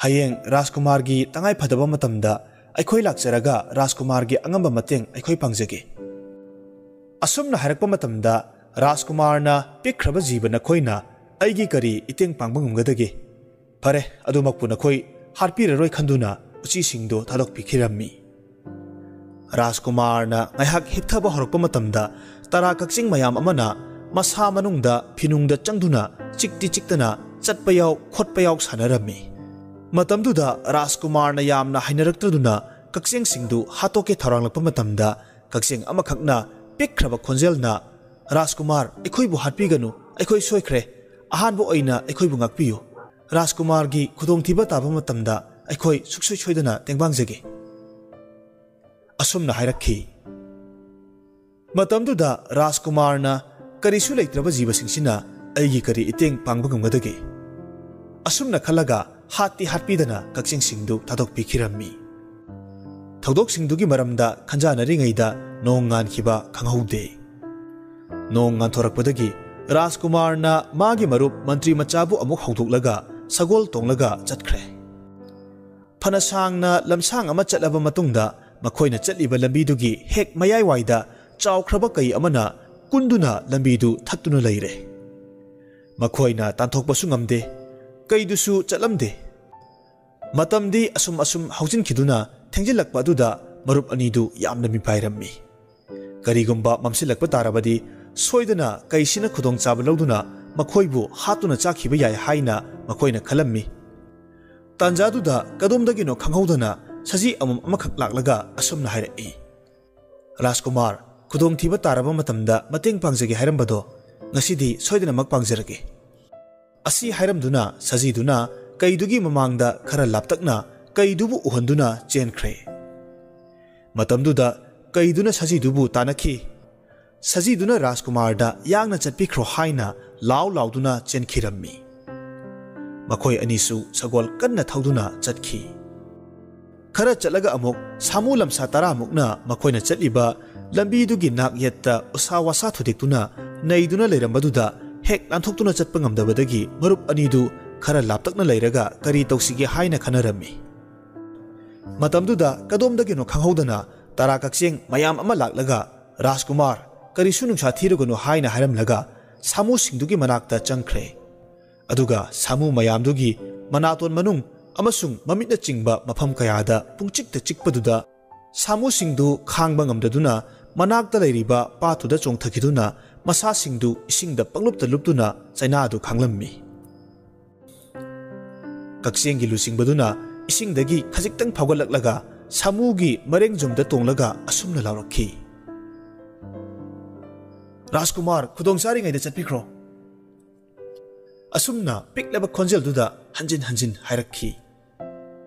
ꯍꯌꯦꯡ ꯔꯥꯖꯀꯨꯃꯥꯔꯒꯤ ꯇꯉꯥꯏ ꯐꯗꯕ ꯃꯇꯝꯗ ꯑꯩꯈꯣꯏ ꯂꯥꯛꯆꯔꯒ ꯔꯥꯖꯀꯨꯃꯥꯔꯒꯤ ꯑꯉꯝꯕ ꯃꯇꯦꯡ ꯑꯩꯈꯣꯏ ꯄꯥꯡꯖꯒꯦ꯫" ꯑꯁꯨꯝꯅ ꯍꯥꯏꯔꯛꯄ ꯃꯇꯝꯗ ꯔꯥꯖꯀꯨꯃꯥꯔꯅ, "ꯄꯤꯛꯈ꯭ꯔꯕ ꯖꯤꯕ ꯅꯈꯣꯏꯅ ꯑꯩꯒꯤ ꯀꯔꯤ ꯏꯇꯦꯡ ꯄꯥꯡꯕ ꯉꯝꯒꯗꯒꯦ? ꯐꯔꯦ, ꯑꯗꯨꯃꯛꯄꯨ ꯅꯈꯣꯏ ꯍꯥꯠꯄꯤꯔꯔꯣꯏ ꯈꯟꯗꯨꯅ ꯎꯆꯤꯁꯤꯡꯗꯨ ꯊꯥꯗꯣꯛꯄꯤꯈꯤꯔꯝꯃꯤ꯫" ꯔꯥꯖꯀꯨꯃꯥꯔꯅ ꯉꯥꯏꯍꯥꯛ ꯍꯤꯞꯊꯕ ꯍꯧꯔꯛꯄ ꯃꯇꯝꯗ ꯇꯔꯥ ꯀꯛꯆꯤꯡ ꯃꯌꯥꯝ ꯑꯃꯅ ꯃꯁꯥ ꯃꯅꯨꯡꯗ ꯐꯤꯅꯨꯡꯗ ꯆꯪꯗꯨꯅ ꯆꯤꯛꯇꯤ ꯆꯤꯛꯇꯅ ꯆꯠꯄ ꯌꯥꯎ ꯈꯣꯠꯄ ꯌꯥꯎ ꯁꯥꯟꯅꯔꯝꯃꯤ꯫ ꯃꯇꯝꯗꯨꯗ ꯔꯥꯖꯀꯨꯃꯥꯔꯅ ꯌꯥꯝꯅ ꯍꯩꯅꯔꯛꯇ꯭ꯔꯗꯨꯅ ꯀꯛꯆꯦꯡꯁꯤꯡꯗꯨ ꯍꯥꯠꯇꯣꯛꯀꯦ ꯊꯧꯔꯥꯡꯂꯛꯄ ꯃꯇꯝꯗ ꯀꯛꯆꯦꯡ ꯑꯃꯈꯛꯅ ꯄꯤꯛꯈ꯭ꯔꯕ ꯈꯣꯟꯖꯦꯜꯅ, "ꯔꯥꯖꯀꯨꯃꯥꯔ, ꯑꯩꯈꯣꯏꯕꯨ ꯍꯥꯠꯄꯤꯒꯅꯨ, ꯑꯩꯈꯣꯏ ꯁꯣꯏꯈ꯭ꯔꯦ꯫ ꯑꯍꯥꯟꯕ ꯑꯣꯏꯅ ꯑꯩꯈꯣꯏꯕꯨ ꯉꯥꯛꯄꯤꯌꯨ꯫ ꯔꯥꯖꯀꯨꯃꯥꯔꯒꯤ ꯈꯨꯗꯣꯡꯊꯤꯕ ꯇꯥꯕ ꯃꯇꯝꯗ ꯑꯩꯈꯣꯏ ꯁꯨꯡꯁꯣꯏ ꯁꯣꯏꯗꯅ ꯇꯦꯡꯕꯥꯡꯖꯒꯦ꯫" ꯑꯁꯨꯝꯅ ꯍꯥꯏꯔꯛꯈꯤ꯫ ꯃꯇꯝꯗꯨꯗ ꯔꯥꯖꯀꯨꯃꯥꯔꯅ, "ꯀꯔꯤꯁꯨ ꯂꯩꯇ꯭ꯔꯕ ꯖꯤꯕꯁꯤꯡꯁꯤꯅ ꯑꯩꯒꯤ ꯀꯔꯤ ꯏꯇꯦꯡ ꯄꯥꯡꯕ ꯉꯝꯒꯗꯒꯦ?" ꯑꯁꯨꯝꯅ ꯈꯜꯂꯒ ꯍꯥꯠꯇꯤ ꯍꯥꯠꯄꯤꯗꯅ ꯀꯛꯆꯦꯡꯁꯤꯡꯗꯨ ꯊꯥꯗꯣꯛꯄꯤꯈꯤꯔꯝꯃꯤ꯫ ꯊꯧꯗꯣꯛꯁꯤꯡꯗꯨꯒꯤ ꯃꯔꯝꯗ ꯈꯟꯖꯥꯅꯔꯤꯉꯩꯗ ꯅꯣꯡ ꯉꯥꯟꯈꯤꯕ ꯈꯪꯍꯧꯗꯦ꯫ ꯅꯣꯡ ꯉꯥꯟꯊꯣꯔꯛꯄꯗꯒꯤ ꯔꯥꯖꯀꯨꯃꯥꯔꯅ ꯃꯥꯒꯤ ꯃꯔꯨꯞ ꯃꯟꯇ꯭ꯔꯤ ꯃꯆꯥꯕꯨ ꯑꯃꯨꯛ ꯍꯧꯗꯣꯛꯂꯒ ꯁꯒꯣꯜ ꯇꯣꯡꯂꯒ ꯆꯠꯈ꯭ꯔꯦ꯫ ꯐꯅ ꯁꯥꯡꯅ ꯂꯝꯁꯥꯡ ꯑꯃ ꯆꯠꯂꯕ ꯃꯇꯨꯡꯗ ꯃꯈꯣꯏꯅ ꯆꯠꯂꯤꯕ ꯂꯝꯕꯤꯗꯨꯒꯤ ꯍꯦꯛ ꯃꯌꯥꯏꯋꯥꯏꯗ ꯆꯥꯎꯈ꯭ꯔꯕ ꯀꯩ ꯑꯃꯅ ꯀꯨꯟꯗꯨꯅ ꯂꯝꯕꯤꯗꯨ ꯊꯠꯇꯨꯅ ꯂꯩꯔꯦ꯫ ꯃꯈꯣꯏꯅ ꯇꯥꯟꯊꯣꯛꯄꯁꯨ ꯉꯝꯗꯦ, ꯀꯩꯗꯨꯁꯨ ꯆꯠꯂꯝꯗꯦ꯫ ꯃꯇꯝꯗꯤ ꯑꯁꯨꯝ ꯑꯁꯨꯝ ꯍꯧꯖꯤꯟꯈꯤꯗꯨꯅ ꯊꯦꯡꯖꯤꯜꯂꯛꯄ ꯑꯗꯨꯗ ꯃꯔꯨꯞ ꯑꯅꯤꯗꯨ ꯌꯥꯝꯅ ꯃꯤꯄꯥꯏꯔꯝꯃꯤ꯫ ꯀꯔꯤꯒꯨꯝꯕ ꯃꯝꯁꯤꯜꯂꯛꯄ ꯇꯥꯔꯕꯗꯤ ꯁꯣꯏꯗꯅ ꯀꯩꯁꯤꯅ ꯈꯨꯗꯣꯡꯆꯥꯕ ꯂꯧꯗꯨꯅ ꯃꯈꯣꯏꯕꯨ ꯍꯥꯠꯇꯨꯅ ꯆꯥꯈꯤꯕ ꯌꯥꯏ ꯍꯥꯏꯅ ꯃꯈꯣꯏꯅ ꯈꯜꯂꯝꯃꯤ꯫ ꯇꯥꯟꯖꯥꯗꯨꯗ ꯀꯗꯣꯝꯗꯒꯤꯅꯣ ꯈꯪꯍꯧꯗꯅ ꯁꯖꯤ ꯑꯃꯣꯝ ꯑꯃꯈꯛ ꯂꯥꯛꯂꯒ ꯑꯁꯨꯝꯅ ꯍꯥꯏꯔꯛꯏ, "ꯔꯥꯖꯀꯨꯃꯥꯔ, ꯈꯨꯗꯣꯡꯊꯤꯕ ꯇꯥꯔꯕ ꯃꯇꯝꯗ ꯃꯇꯦꯡ ꯄꯥꯡꯖꯒꯦ ꯍꯥꯏꯔꯝꯕꯗꯣ ꯉꯁꯤꯗꯤ ꯁꯣꯏꯗꯅꯃꯛ ꯄꯥꯡꯖꯔꯒꯦ"꯫ ꯑꯁꯤ ꯍꯥꯏꯔꯝꯗꯨꯅ ꯁꯖꯤꯗꯨꯅ ꯀꯩꯗꯨꯒꯤ ꯃꯃꯥꯡꯗ ꯈꯔ ꯂꯥꯞꯇꯛꯅ ꯀꯩꯗꯨꯕꯨ ꯎꯍꯟꯗꯨꯅ ꯆꯦꯟꯈ꯭ꯔꯦ꯫ ꯃꯇꯝꯗꯨꯗ ꯀꯩꯗꯨꯅ ꯁꯖꯤꯗꯨꯕꯨ ꯇꯥꯟꯅꯈꯤ꯫ ꯁꯖꯤꯗꯨꯅ ꯔꯥꯖꯀꯨꯃꯥꯔꯗ ꯌꯥꯡꯅ ꯆꯠꯄꯤꯈ꯭ꯔꯣ ꯍꯥꯏꯅ ꯂꯥꯎ ꯂꯥꯎꯗꯨꯅ ꯆꯦꯟꯈꯤꯔꯝꯃꯤ꯫ ꯃꯈꯣꯏ ꯑꯅꯤꯁꯨ ꯁꯒꯣꯜ ꯀꯟꯅ ꯊꯧꯗꯨꯅ ꯆꯠꯈꯤ꯫ ꯈꯔ ꯆꯠꯂꯒ ꯑꯃꯨꯛ ꯁꯥꯃꯨ ꯂꯝꯁꯥ ꯇꯔꯥꯃꯨꯛꯅ ꯃꯈꯣꯏꯅ ꯆꯠꯂꯤꯕ ꯂꯝꯕꯤꯗꯨꯒꯤ ꯅꯥꯛ ꯌꯦꯠꯇ ꯎꯁꯥ ꯋꯥꯁꯥ ꯊꯨꯗꯦꯛꯇꯨꯅ ꯅꯩꯗꯨꯅ ꯂꯩꯔꯝꯕꯗꯨꯗ ꯍꯦꯛ ꯂꯥꯟꯊꯣꯛꯇꯨꯅ ꯆꯠꯄ ꯉꯝꯗꯕꯗꯒꯤ ꯃꯔꯨꯞ ꯑꯅꯤꯗꯨ ꯈꯔ ꯂꯥꯞꯇꯛꯅ ꯂꯩꯔꯒ ꯀꯔꯤ ꯇꯧꯁꯤꯒꯦ ꯍꯥꯏꯅ ꯈꯟꯅꯔꯝꯃꯤ꯫ ꯃꯇꯝꯗꯨꯗ ꯀꯗꯣꯝꯗꯒꯤꯅꯣ ꯈꯪꯍꯧꯗꯅ ꯇꯔꯥ ꯀꯛꯆꯦꯡ ꯃꯌꯥꯝ ꯑꯃ ꯂꯥꯛꯂꯒ, "ꯔꯥꯖꯀꯨꯃꯥꯔ, ꯀꯔꯤꯁꯨ ꯅꯨꯡꯁꯥ ꯊꯤꯔꯨꯒꯅꯨ" ꯍꯥꯏꯅ ꯍꯥꯏꯔꯝꯂꯒ ꯁꯥꯃꯨꯁꯤꯡꯗꯨꯒꯤ ꯃꯅꯥꯛꯇ ꯆꯪꯈ꯭ꯔꯦ꯫ ꯑꯗꯨꯒ ꯁꯥꯃꯨ ꯃꯌꯥꯝꯗꯨꯒꯤ ꯃꯅꯥꯇꯣꯟ ꯃꯅꯨꯡ ꯑꯃꯁꯨꯡ ꯃꯃꯤꯠꯅꯆꯤꯡꯕ ꯃꯐꯝ ꯀꯌꯥꯗ ꯄꯨꯡꯆꯤꯛꯇ ꯆꯤꯛꯄꯗꯨꯗ ꯁꯥꯃꯨꯁꯤꯡꯗꯨ ꯈꯥꯡꯕ ꯉꯝꯗꯗꯨꯅ ꯃꯅꯥꯛꯇ ꯂꯩꯔꯤꯕ ꯄꯥꯠꯇꯨꯗ ꯆꯣꯡꯊꯈꯤꯗꯨꯅ ꯃꯁꯥꯁꯤꯡꯗꯨ ꯏꯁꯤꯡꯗ ꯄꯪꯂꯨꯞꯇ ꯂꯨꯞꯇꯨꯅ ꯆꯩꯅꯥꯗꯨ ꯈꯥꯡꯂꯝꯃꯤ꯫ ꯀꯛꯆꯦꯡꯒꯤ ꯂꯨꯆꯤꯡꯕꯗꯨꯅ ꯏꯁꯤꯡꯗꯒꯤ ꯈꯖꯤꯛꯇꯪ ꯐꯥꯎꯒꯠꯂꯛꯂꯒ ꯁꯥꯃꯨꯒꯤ ꯃꯔꯦꯡꯖꯨꯝꯗ ꯇꯣꯡꯂꯒ ꯑꯁꯨꯝꯅ ꯂꯥꯎꯔꯛꯈꯤ, "ꯔꯥꯖꯀꯨꯃꯥꯔ, ꯈꯨꯗꯣꯡ ꯆꯥꯔꯤꯉꯩꯗ ꯆꯠꯄꯤꯈ꯭ꯔꯣ"꯫ ꯑꯁꯨꯝꯅ ꯄꯤꯛꯂꯕ ꯈꯣꯟꯖꯦꯜꯗꯨꯗ ꯍꯟꯖꯤꯟ ꯍꯟꯖꯤꯟ ꯍꯥꯏꯔꯛꯈꯤ꯫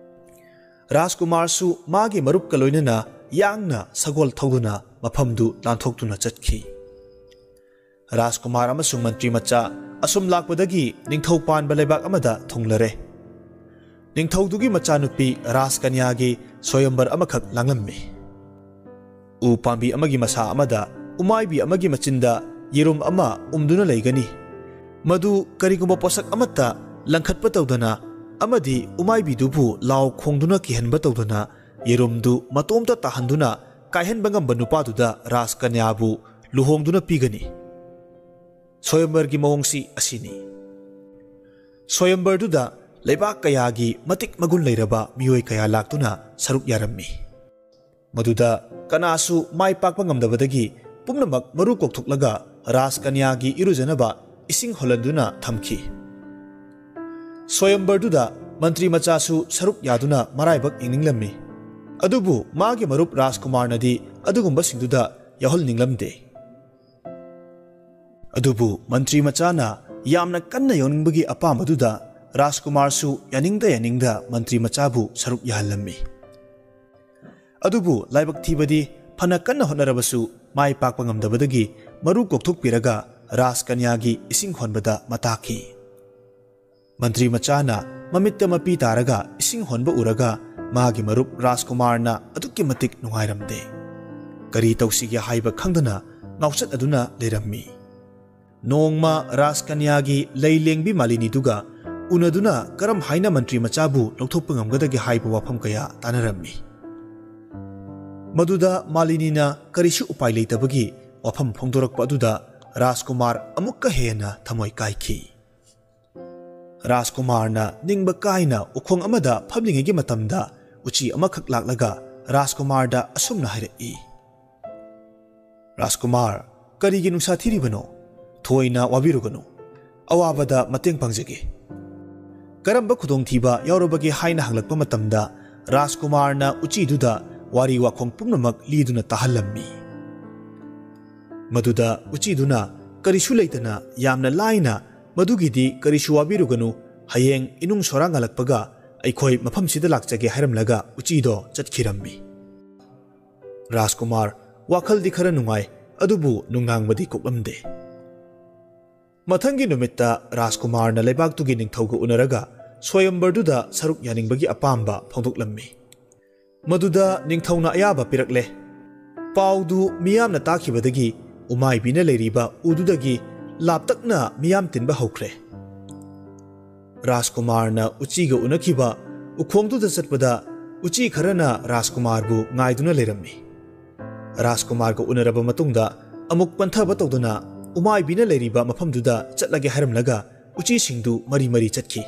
ꯔꯥꯖꯀꯨꯃꯥꯔꯁꯨ ꯃꯥꯒꯤ ꯃꯔꯨꯞꯀ ꯂꯣꯏꯅꯅ ꯌꯥꯡꯅ ꯁꯒꯣꯜ ꯊꯧꯗꯨꯅ ꯃꯐꯝꯗꯨ ꯂꯥꯟꯊꯣꯛꯇꯨꯅ ꯆꯠꯈꯤ꯫ ꯔꯥꯖꯀꯨꯃꯥꯔ ꯑꯃꯁꯨꯡ ꯃꯟꯇ꯭ꯔꯤ ꯃꯆꯥ ꯑꯁꯨꯝ ꯂꯥꯛꯄꯗꯒꯤ ꯅꯤꯡꯊꯧ ꯄꯥꯟꯕ ꯂꯩꯕꯥꯛ ꯑꯃꯗ ꯊꯨꯡꯂꯔꯦ꯫ ꯅꯤꯡꯊꯧꯗꯨꯒꯤ ꯃꯆꯥꯅꯨꯄꯤ ꯔꯥꯖꯀꯟꯌꯥꯒꯤ ꯁꯣꯌꯝꯕꯔ ꯑꯃꯈꯛ ꯂꯥꯡꯂꯝꯃꯤ꯫ ꯎ ꯄꯥꯝꯕꯤ ꯑꯃꯒꯤ ꯃꯁꯥ ꯑꯃꯗ ꯎꯃꯥꯏꯕꯤ ꯑꯃꯒꯤ ꯃꯆꯤꯟꯗ ꯌꯦꯔꯨꯝ ꯑꯃ ꯎꯝꯗꯨꯅ ꯂꯩꯒꯅꯤ꯫ ꯃꯗꯨ ꯀꯔꯤꯒꯨꯝꯕ ꯄꯣꯠꯁꯛ ꯑꯃꯠꯇ ꯂꯪꯈꯠꯄ ꯇꯧꯗꯅ ꯑꯃꯗꯤ ꯎꯃꯥꯏꯕꯤꯗꯨꯕꯨ ꯂꯥꯎ ꯈꯣꯡꯗꯨꯅ ꯀꯤꯍꯟꯕ ꯇꯧꯗꯅ ꯌꯦꯔꯨꯝꯗꯨ ꯃꯇꯣꯝꯇ ꯇꯥꯍꯟꯗꯨꯅ ꯀꯥꯏꯍꯟꯕ ꯉꯝꯕ ꯅꯨꯄꯥꯗꯨꯗ ꯔꯥꯖꯀꯟꯌꯥꯕꯨ ꯂꯨꯍꯣꯡꯗꯨꯅ ꯄꯤꯒꯅꯤ꯫ ꯁꯣꯌꯝꯕꯔꯒꯤ ꯃꯑꯣꯡꯁꯤ ꯑꯁꯤꯅꯤ꯫ ꯁꯣꯌꯝꯕꯔꯗꯨꯗ ꯂꯩꯕꯥꯛ ꯀꯌꯥꯒꯤ ꯃꯇꯤꯛ ꯃꯒꯨꯟ ꯂꯩꯔꯕ ꯃꯤꯑꯣꯏ ꯀꯌꯥ ꯂꯥꯛꯇꯨꯅ ꯁꯔꯨꯛ ꯌꯥꯔꯝꯃꯤ꯫ ꯃꯗꯨꯗ ꯀꯅꯥꯁꯨ ꯃꯥꯏ ꯄꯥꯛꯄ ꯉꯝꯗꯕꯗꯒꯤ ꯄꯨꯝꯅꯃꯛ ꯃꯔꯨ ꯀꯣꯛꯊꯣꯛꯂꯒ ꯔꯥꯖꯀꯟꯌꯥꯒꯤ ꯏꯔꯨꯖꯅꯕ ꯏꯁꯤꯡ ꯍꯣꯜꯍꯟꯗꯨꯅ ꯊꯝꯈꯤ꯫ ꯁ꯭ꯋꯌꯝꯕꯔꯗꯨꯗ ꯃꯟꯇ꯭ꯔꯤ ꯃꯆꯥꯁꯨ ꯁꯔꯨꯛ ꯌꯥꯗꯨꯅ ꯃꯔꯥꯏꯕꯛ ꯌꯦꯡꯅꯤꯡꯂꯝꯃꯤ꯫ ꯑꯗꯨꯕꯨ ꯃꯥꯒꯤ ꯃꯔꯨꯞ ꯔꯥꯖꯀꯨꯃꯥꯔꯅꯗꯤ ꯑꯗꯨꯒꯨꯝꯕꯁꯤꯡꯗꯨꯗ ꯌꯥꯎꯍꯟꯅꯤꯡꯂꯝꯗꯦ꯫ ꯑꯗꯨꯕꯨ ꯃꯟꯇ꯭ꯔꯤ ꯃꯆꯥꯅ ꯌꯥꯝꯅ ꯀꯟꯅ ꯌꯥꯎꯅꯤꯡꯕꯒꯤ ꯑꯄꯥꯝꯕꯗꯨꯗ ꯔꯥꯖꯀꯨꯃꯥꯔꯁꯨ ꯌꯥꯅꯤꯡꯗ ꯌꯥꯅꯤꯡꯗ ꯃꯟꯇ꯭ꯔꯤ ꯃꯆꯥꯕꯨ ꯁꯔꯨꯛ ꯌꯥꯍꯜꯂꯝꯃꯤ꯫ ꯑꯗꯨꯕꯨ ꯂꯥꯏꯕꯛ ꯊꯤꯕꯗꯤ ꯐꯅ ꯀꯟꯅ ꯍꯣꯠꯅꯔꯕꯁꯨ ꯃꯥꯏ ꯄꯥꯛꯄ ꯉꯝꯗꯕꯗꯒꯤ ꯃꯔꯨ ꯀꯣꯛꯊꯣꯛꯄꯤꯔꯒ ꯔꯥꯖꯀꯟꯌꯥꯒꯤ ꯏꯁꯤꯡ ꯍꯣꯟꯕꯗ ꯃꯇꯥꯈꯤ꯫ ꯃꯟꯇ꯭ꯔꯤ ꯃꯆꯥꯅ ꯃꯃꯤꯠꯇ ꯃꯄꯤ ꯇꯥꯔꯒ ꯏꯁꯤꯡ ꯍꯣꯟꯕ ꯎꯔꯒ ꯃꯥꯒꯤ ꯃꯔꯨꯞ ꯔꯥꯖꯀꯨꯃꯥꯔꯅ ꯑꯗꯨꯛꯀꯤ ꯃꯇꯤꯛ ꯅꯨꯡꯉꯥꯏꯔꯝꯗꯦ꯫ ꯀꯔꯤ ꯇꯧꯁꯤꯒꯦ ꯍꯥꯏꯕ ꯈꯪꯗꯅ ꯉꯥꯎꯆꯠꯅꯗꯨꯅ ꯂꯩꯔꯝꯃꯤ꯫ ꯅꯣꯡꯃ ꯔꯥꯖꯀꯟꯌꯥꯒꯤ ꯂꯩ ꯂꯦꯡꯕꯤ ꯃꯥꯂꯤꯅꯤꯗꯨꯒ ꯎꯅꯗꯨꯅ ꯀꯔꯝ ꯍꯥꯏꯅ ꯃꯟꯇ꯭ꯔꯤ ꯃꯆꯥꯕꯨ ꯂꯧꯊꯣꯛꯄ ꯉꯝꯒꯗꯒꯦ ꯍꯥꯏꯕ ꯋꯥꯐꯝ ꯀꯌꯥ ꯇꯥꯅꯔꯝꯃꯤ꯫ ꯃꯗꯨꯗ ꯃꯥꯂꯤꯅꯤꯅ ꯀꯔꯤꯁꯨ ꯎꯄꯥꯏ ꯂꯩꯇꯕꯒꯤ ꯋꯥꯐꯝ ꯐꯣꯡꯗꯣꯔꯛꯄ ꯑꯗꯨꯗ ꯔꯥꯖꯀꯨꯃꯥꯔ ꯑꯃꯨꯛꯀ ꯍꯦꯟꯅ ꯊꯃꯣꯏ ꯀꯥꯏꯈꯤ꯫ ꯔꯥꯖꯀꯨꯃꯥꯔꯅ ꯅꯤꯡꯕ ꯀꯥꯏꯅ ꯎꯈꯣꯡ ꯑꯃꯗ ꯐꯝꯂꯤꯉꯩꯒꯤ ꯃꯇꯝꯗ ꯎꯆꯤ ꯑꯃꯈꯛ ꯂꯥꯛꯂꯒ ꯔꯥꯖꯀꯨꯃꯥꯔꯗ ꯑꯁꯨꯝꯅ ꯍꯥꯏꯔꯛꯏ, "ꯔꯥꯖꯀꯨꯃꯥꯔ, ꯀꯔꯤꯒꯤ ꯅꯨꯡꯁꯥ ꯊꯤꯔꯤꯕꯅꯣ? ꯊꯣꯏꯅ ꯋꯥꯕꯤꯔꯨꯒꯅꯨ꯫ ꯑꯋꯥꯕꯗ ꯃꯇꯦꯡ ꯄꯥꯡꯖꯒꯦ꯫" ꯀꯔꯝꯕ ꯈꯨꯗꯣꯡꯊꯤꯕ ꯌꯥꯎꯔꯕꯒꯦ ꯍꯥꯏꯅ ꯍꯪꯂꯛꯄ ꯃꯇꯝꯗ ꯔꯥꯖꯀꯨꯃꯥꯔꯅ ꯎꯆꯤꯗꯨꯗ ꯋꯥꯔꯤ ꯋꯥꯈꯣꯡ ꯄꯨꯝꯅꯃꯛ ꯂꯤꯗꯨꯅ ꯇꯥꯍꯜꯂꯝꯃꯤ꯫ ꯃꯗꯨꯗ ꯎꯆꯤꯗꯨꯅ ꯀꯔꯤꯁꯨ ꯂꯩꯇꯅ ꯌꯥꯝꯅ ꯂꯥꯏꯅ, "ꯃꯗꯨꯒꯤꯗꯤ ꯀꯔꯤꯁꯨ ꯋꯥꯕꯤꯔꯨꯒꯅꯨ, ꯍꯌꯦꯡ ꯏꯅꯨꯡ ꯁꯣꯔꯥ ꯉꯜꯂꯛꯄꯒ ꯑꯩꯈꯣꯏ ꯃꯐꯝꯁꯤꯗ ꯂꯥꯛꯆꯒꯦ" ꯍꯥꯏꯔꯝꯂꯒ ꯎꯆꯤꯗꯣ ꯆꯠꯈꯤꯔꯝꯃꯤ꯫ ꯔꯥꯖꯀꯨꯃꯥꯔ ꯋꯥꯈꯜꯗꯤ ꯈꯔ ꯅꯨꯡꯉꯥꯏ, ꯑꯗꯨꯕꯨ ꯅꯨꯡꯅꯥꯡꯕꯗꯤ ꯀꯣꯛꯂꯝꯗꯦ꯫ ꯃꯊꯪꯒꯤ ꯅꯨꯃꯤꯠꯇ ꯔꯥꯖꯀꯨꯃꯥꯔꯅ ꯂꯩꯕꯥꯛꯇꯨꯒꯤ ꯅꯤꯡꯊꯧꯒ ꯎꯅꯔꯒ ꯁ꯭ꯋꯌꯝꯕꯔꯗꯨꯗ ꯁꯔꯨꯛ ꯌꯥꯅꯤꯡꯕꯒꯤ ꯑꯄꯥꯝꯕ ꯐꯣꯡꯗꯣꯛꯂꯝꯃꯤ꯫ ꯃꯗꯨꯗ ꯅꯤꯡꯊꯧꯅ ꯑꯌꯥꯕ ꯄꯤꯔꯛꯂꯦ꯫ ꯄꯥꯎꯗꯨ ꯃꯤꯌꯥꯝꯅ ꯇꯥꯈꯤꯕꯗꯒꯤ ꯎꯃꯥꯏꯕꯤꯅ ꯂꯩꯔꯤꯕ ꯎꯗꯨꯗꯒꯤ ꯂꯥꯞꯇꯛꯅ ꯃꯤꯌꯥꯝ ꯇꯤꯟꯕ ꯍꯧꯈ꯭ꯔꯦ꯫ ꯔꯥꯖꯀꯨꯃꯥꯔꯅ ꯎꯆꯤꯒ ꯎꯅꯈꯤꯕ ꯎꯈꯣꯡꯗꯨꯗ ꯆꯠꯄꯗ ꯎꯆꯤ ꯈꯔꯅ ꯔꯥꯖꯀꯨꯃꯥꯔꯕꯨ ꯉꯥꯏꯗꯨꯅ ꯂꯩꯔꯝꯃꯤ꯫ ꯔꯥꯖꯀꯨꯃꯥꯔꯒ ꯎꯅꯔꯕ ꯃꯇꯨꯡꯗ ꯑꯃꯨꯛ ꯄꯟꯊꯕ ꯇꯧꯗꯅ ꯎꯃꯥꯏꯕꯤꯅ ꯂꯩꯔꯤꯕ ꯃꯐꯝꯗꯨꯗ ꯆꯠꯂꯒꯦ ꯍꯥꯏꯔꯝꯂꯒ ꯎꯆꯤꯁꯤꯡꯗꯨ ꯃꯔꯤ ꯃꯔꯤ ꯆꯠꯈꯤ꯫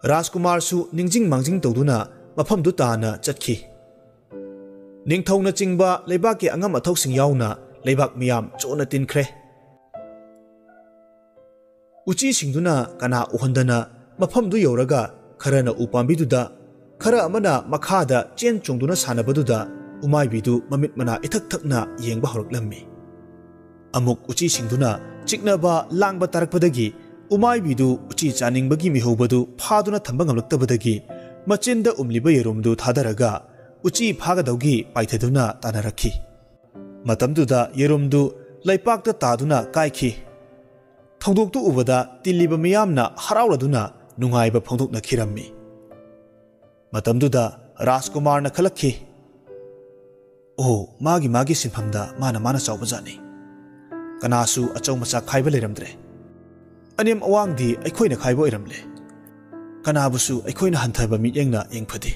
ꯔꯥꯖꯀꯨꯃꯥꯔꯁꯨ ꯅꯤꯡꯖꯤꯡ ꯃꯥꯡꯖꯤꯡ ꯇꯧꯗꯨꯅ ꯃꯐꯝꯗꯨ ꯇꯥꯅ ꯆꯠꯈꯤ꯫ ꯅꯤꯡꯊꯧꯅꯆꯤꯡꯕ ꯂꯩꯕꯥꯛꯀꯤ ꯑꯉꯝ ꯑꯊꯧꯁꯤꯡ ꯌꯥꯎꯅ ꯂꯩꯕꯥꯛ ꯃꯤꯌꯥꯝ ꯆꯣꯟꯅ ꯇꯤꯟꯈ꯭ꯔꯦ꯫ ꯎꯆꯤꯁꯤꯡꯗꯨꯅ ꯀꯅꯥ ꯎꯍꯟꯗꯅ ꯃꯐꯝꯗꯨ ꯌꯧꯔꯒ ꯈꯔꯅ ꯎ ꯄꯥꯝꯕꯤꯗꯨꯗ, ꯈꯔ ꯑꯃꯅ ꯃꯈꯥꯗ ꯆꯦꯟ ꯆꯣꯡꯗꯨꯅ ꯁꯥꯟꯅꯕꯗꯨꯗ ꯎꯃꯥꯏꯕꯤꯗꯨ ꯃꯃꯤꯠ ꯃꯅꯥ ꯏꯊꯛ ꯊꯛꯅ ꯌꯦꯡꯕ ꯍꯧꯔꯛꯂꯝꯃꯤ꯫ ꯑꯃꯨꯛ ꯎꯆꯤꯁꯤꯡꯗꯨꯅ ꯆꯤꯛꯅꯕ ꯂꯥꯡꯕ ꯇꯥꯔꯛꯄꯗꯒꯤ ꯎꯃꯥꯏꯕꯤꯗꯨ ꯎꯆꯤ ꯆꯥꯅꯤꯡꯕꯒꯤ ꯃꯤꯍꯧꯕꯗꯨ ꯐꯥꯗꯨꯅ ꯊꯝꯕ ꯉꯝꯂꯛꯇꯕꯗꯒꯤ ꯃꯆꯤꯟꯗ ꯎꯝꯂꯤꯕ ꯌꯦꯔꯨꯝꯗꯨ ꯊꯥꯗꯔꯒ ꯎꯆꯤ ꯐꯥꯒꯗꯧꯒꯤ ꯄꯥꯏꯊꯗꯨꯅ ꯇꯥꯟꯅꯔꯛꯈꯤ꯫ ꯃꯇꯝꯗꯨꯗ ꯌꯦꯔꯨꯝꯗꯨ ꯂꯩꯄꯥꯛꯇ ꯇꯥꯗꯨꯅ ꯀꯥꯏꯈꯤ꯫ ꯊꯧꯗꯣꯛꯇꯨ ꯎꯕꯗ ꯇꯤꯜꯂꯤꯕ ꯃꯤꯌꯥꯝꯅ ꯍꯔꯥꯎꯔꯗꯨꯅ ꯅꯨꯡꯉꯥꯏꯕ ꯐꯣꯡꯗꯣꯛꯅꯈꯤꯔꯝꯃꯤ꯫ ꯃꯇꯝꯗꯨꯗ ꯔꯥꯖꯀꯨꯃꯥꯔꯅ ꯈꯜꯂꯛꯈꯤ, "ꯑꯣ, ꯃꯥꯒꯤ ꯃꯥꯒꯤ ꯁꯤꯟꯐꯝꯗ ꯃꯥꯅ ꯃꯥꯅ ꯆꯥꯎꯕꯖꯥꯠꯅꯤ꯫ ꯀꯅꯥꯁꯨ ꯑꯆꯧ ꯃꯆꯥ ꯈꯥꯏꯕ ꯂꯩꯔꯝꯗ꯭ꯔꯦ꯫ ꯑꯅꯦꯝ ꯑꯋꯥꯡꯗꯤ ꯑꯩꯈꯣꯏꯅ ꯈꯥꯏꯕ ꯑꯣꯏꯔꯝꯂꯦ꯫ ꯀꯅꯥꯕꯨꯁꯨ ꯑꯩꯈꯣꯏꯅ ꯍꯟꯊꯕ ꯃꯤꯠꯌꯦꯡꯅ ꯌꯦꯡꯐꯗꯦ"꯫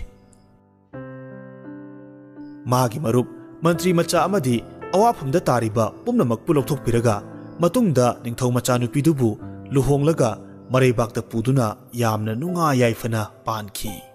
ꯃꯥꯒꯤ ꯃꯔꯨꯞ ꯃꯟꯇ꯭ꯔꯤ ꯃꯆꯥ ꯑꯃꯗꯤ ꯑꯋꯥꯐꯝꯗ ꯇꯥꯔꯤꯕ ꯄꯨꯝꯅꯃꯛꯄꯨ ꯂꯧꯊꯣꯛꯄꯤꯔꯒ ꯃꯇꯨꯡꯗ ꯅꯤꯡꯊꯧ ꯃꯆꯥꯅꯨꯄꯤꯗꯨꯕꯨ ꯂꯨꯍꯣꯡꯂꯒ ꯃꯔꯩꯕꯥꯛꯇ ꯄꯨꯗꯨꯅ ꯌꯥꯝꯅ ꯅꯨꯡꯉꯥꯏ ꯌꯥꯏꯐꯅ ꯄꯥꯟꯈꯤ꯫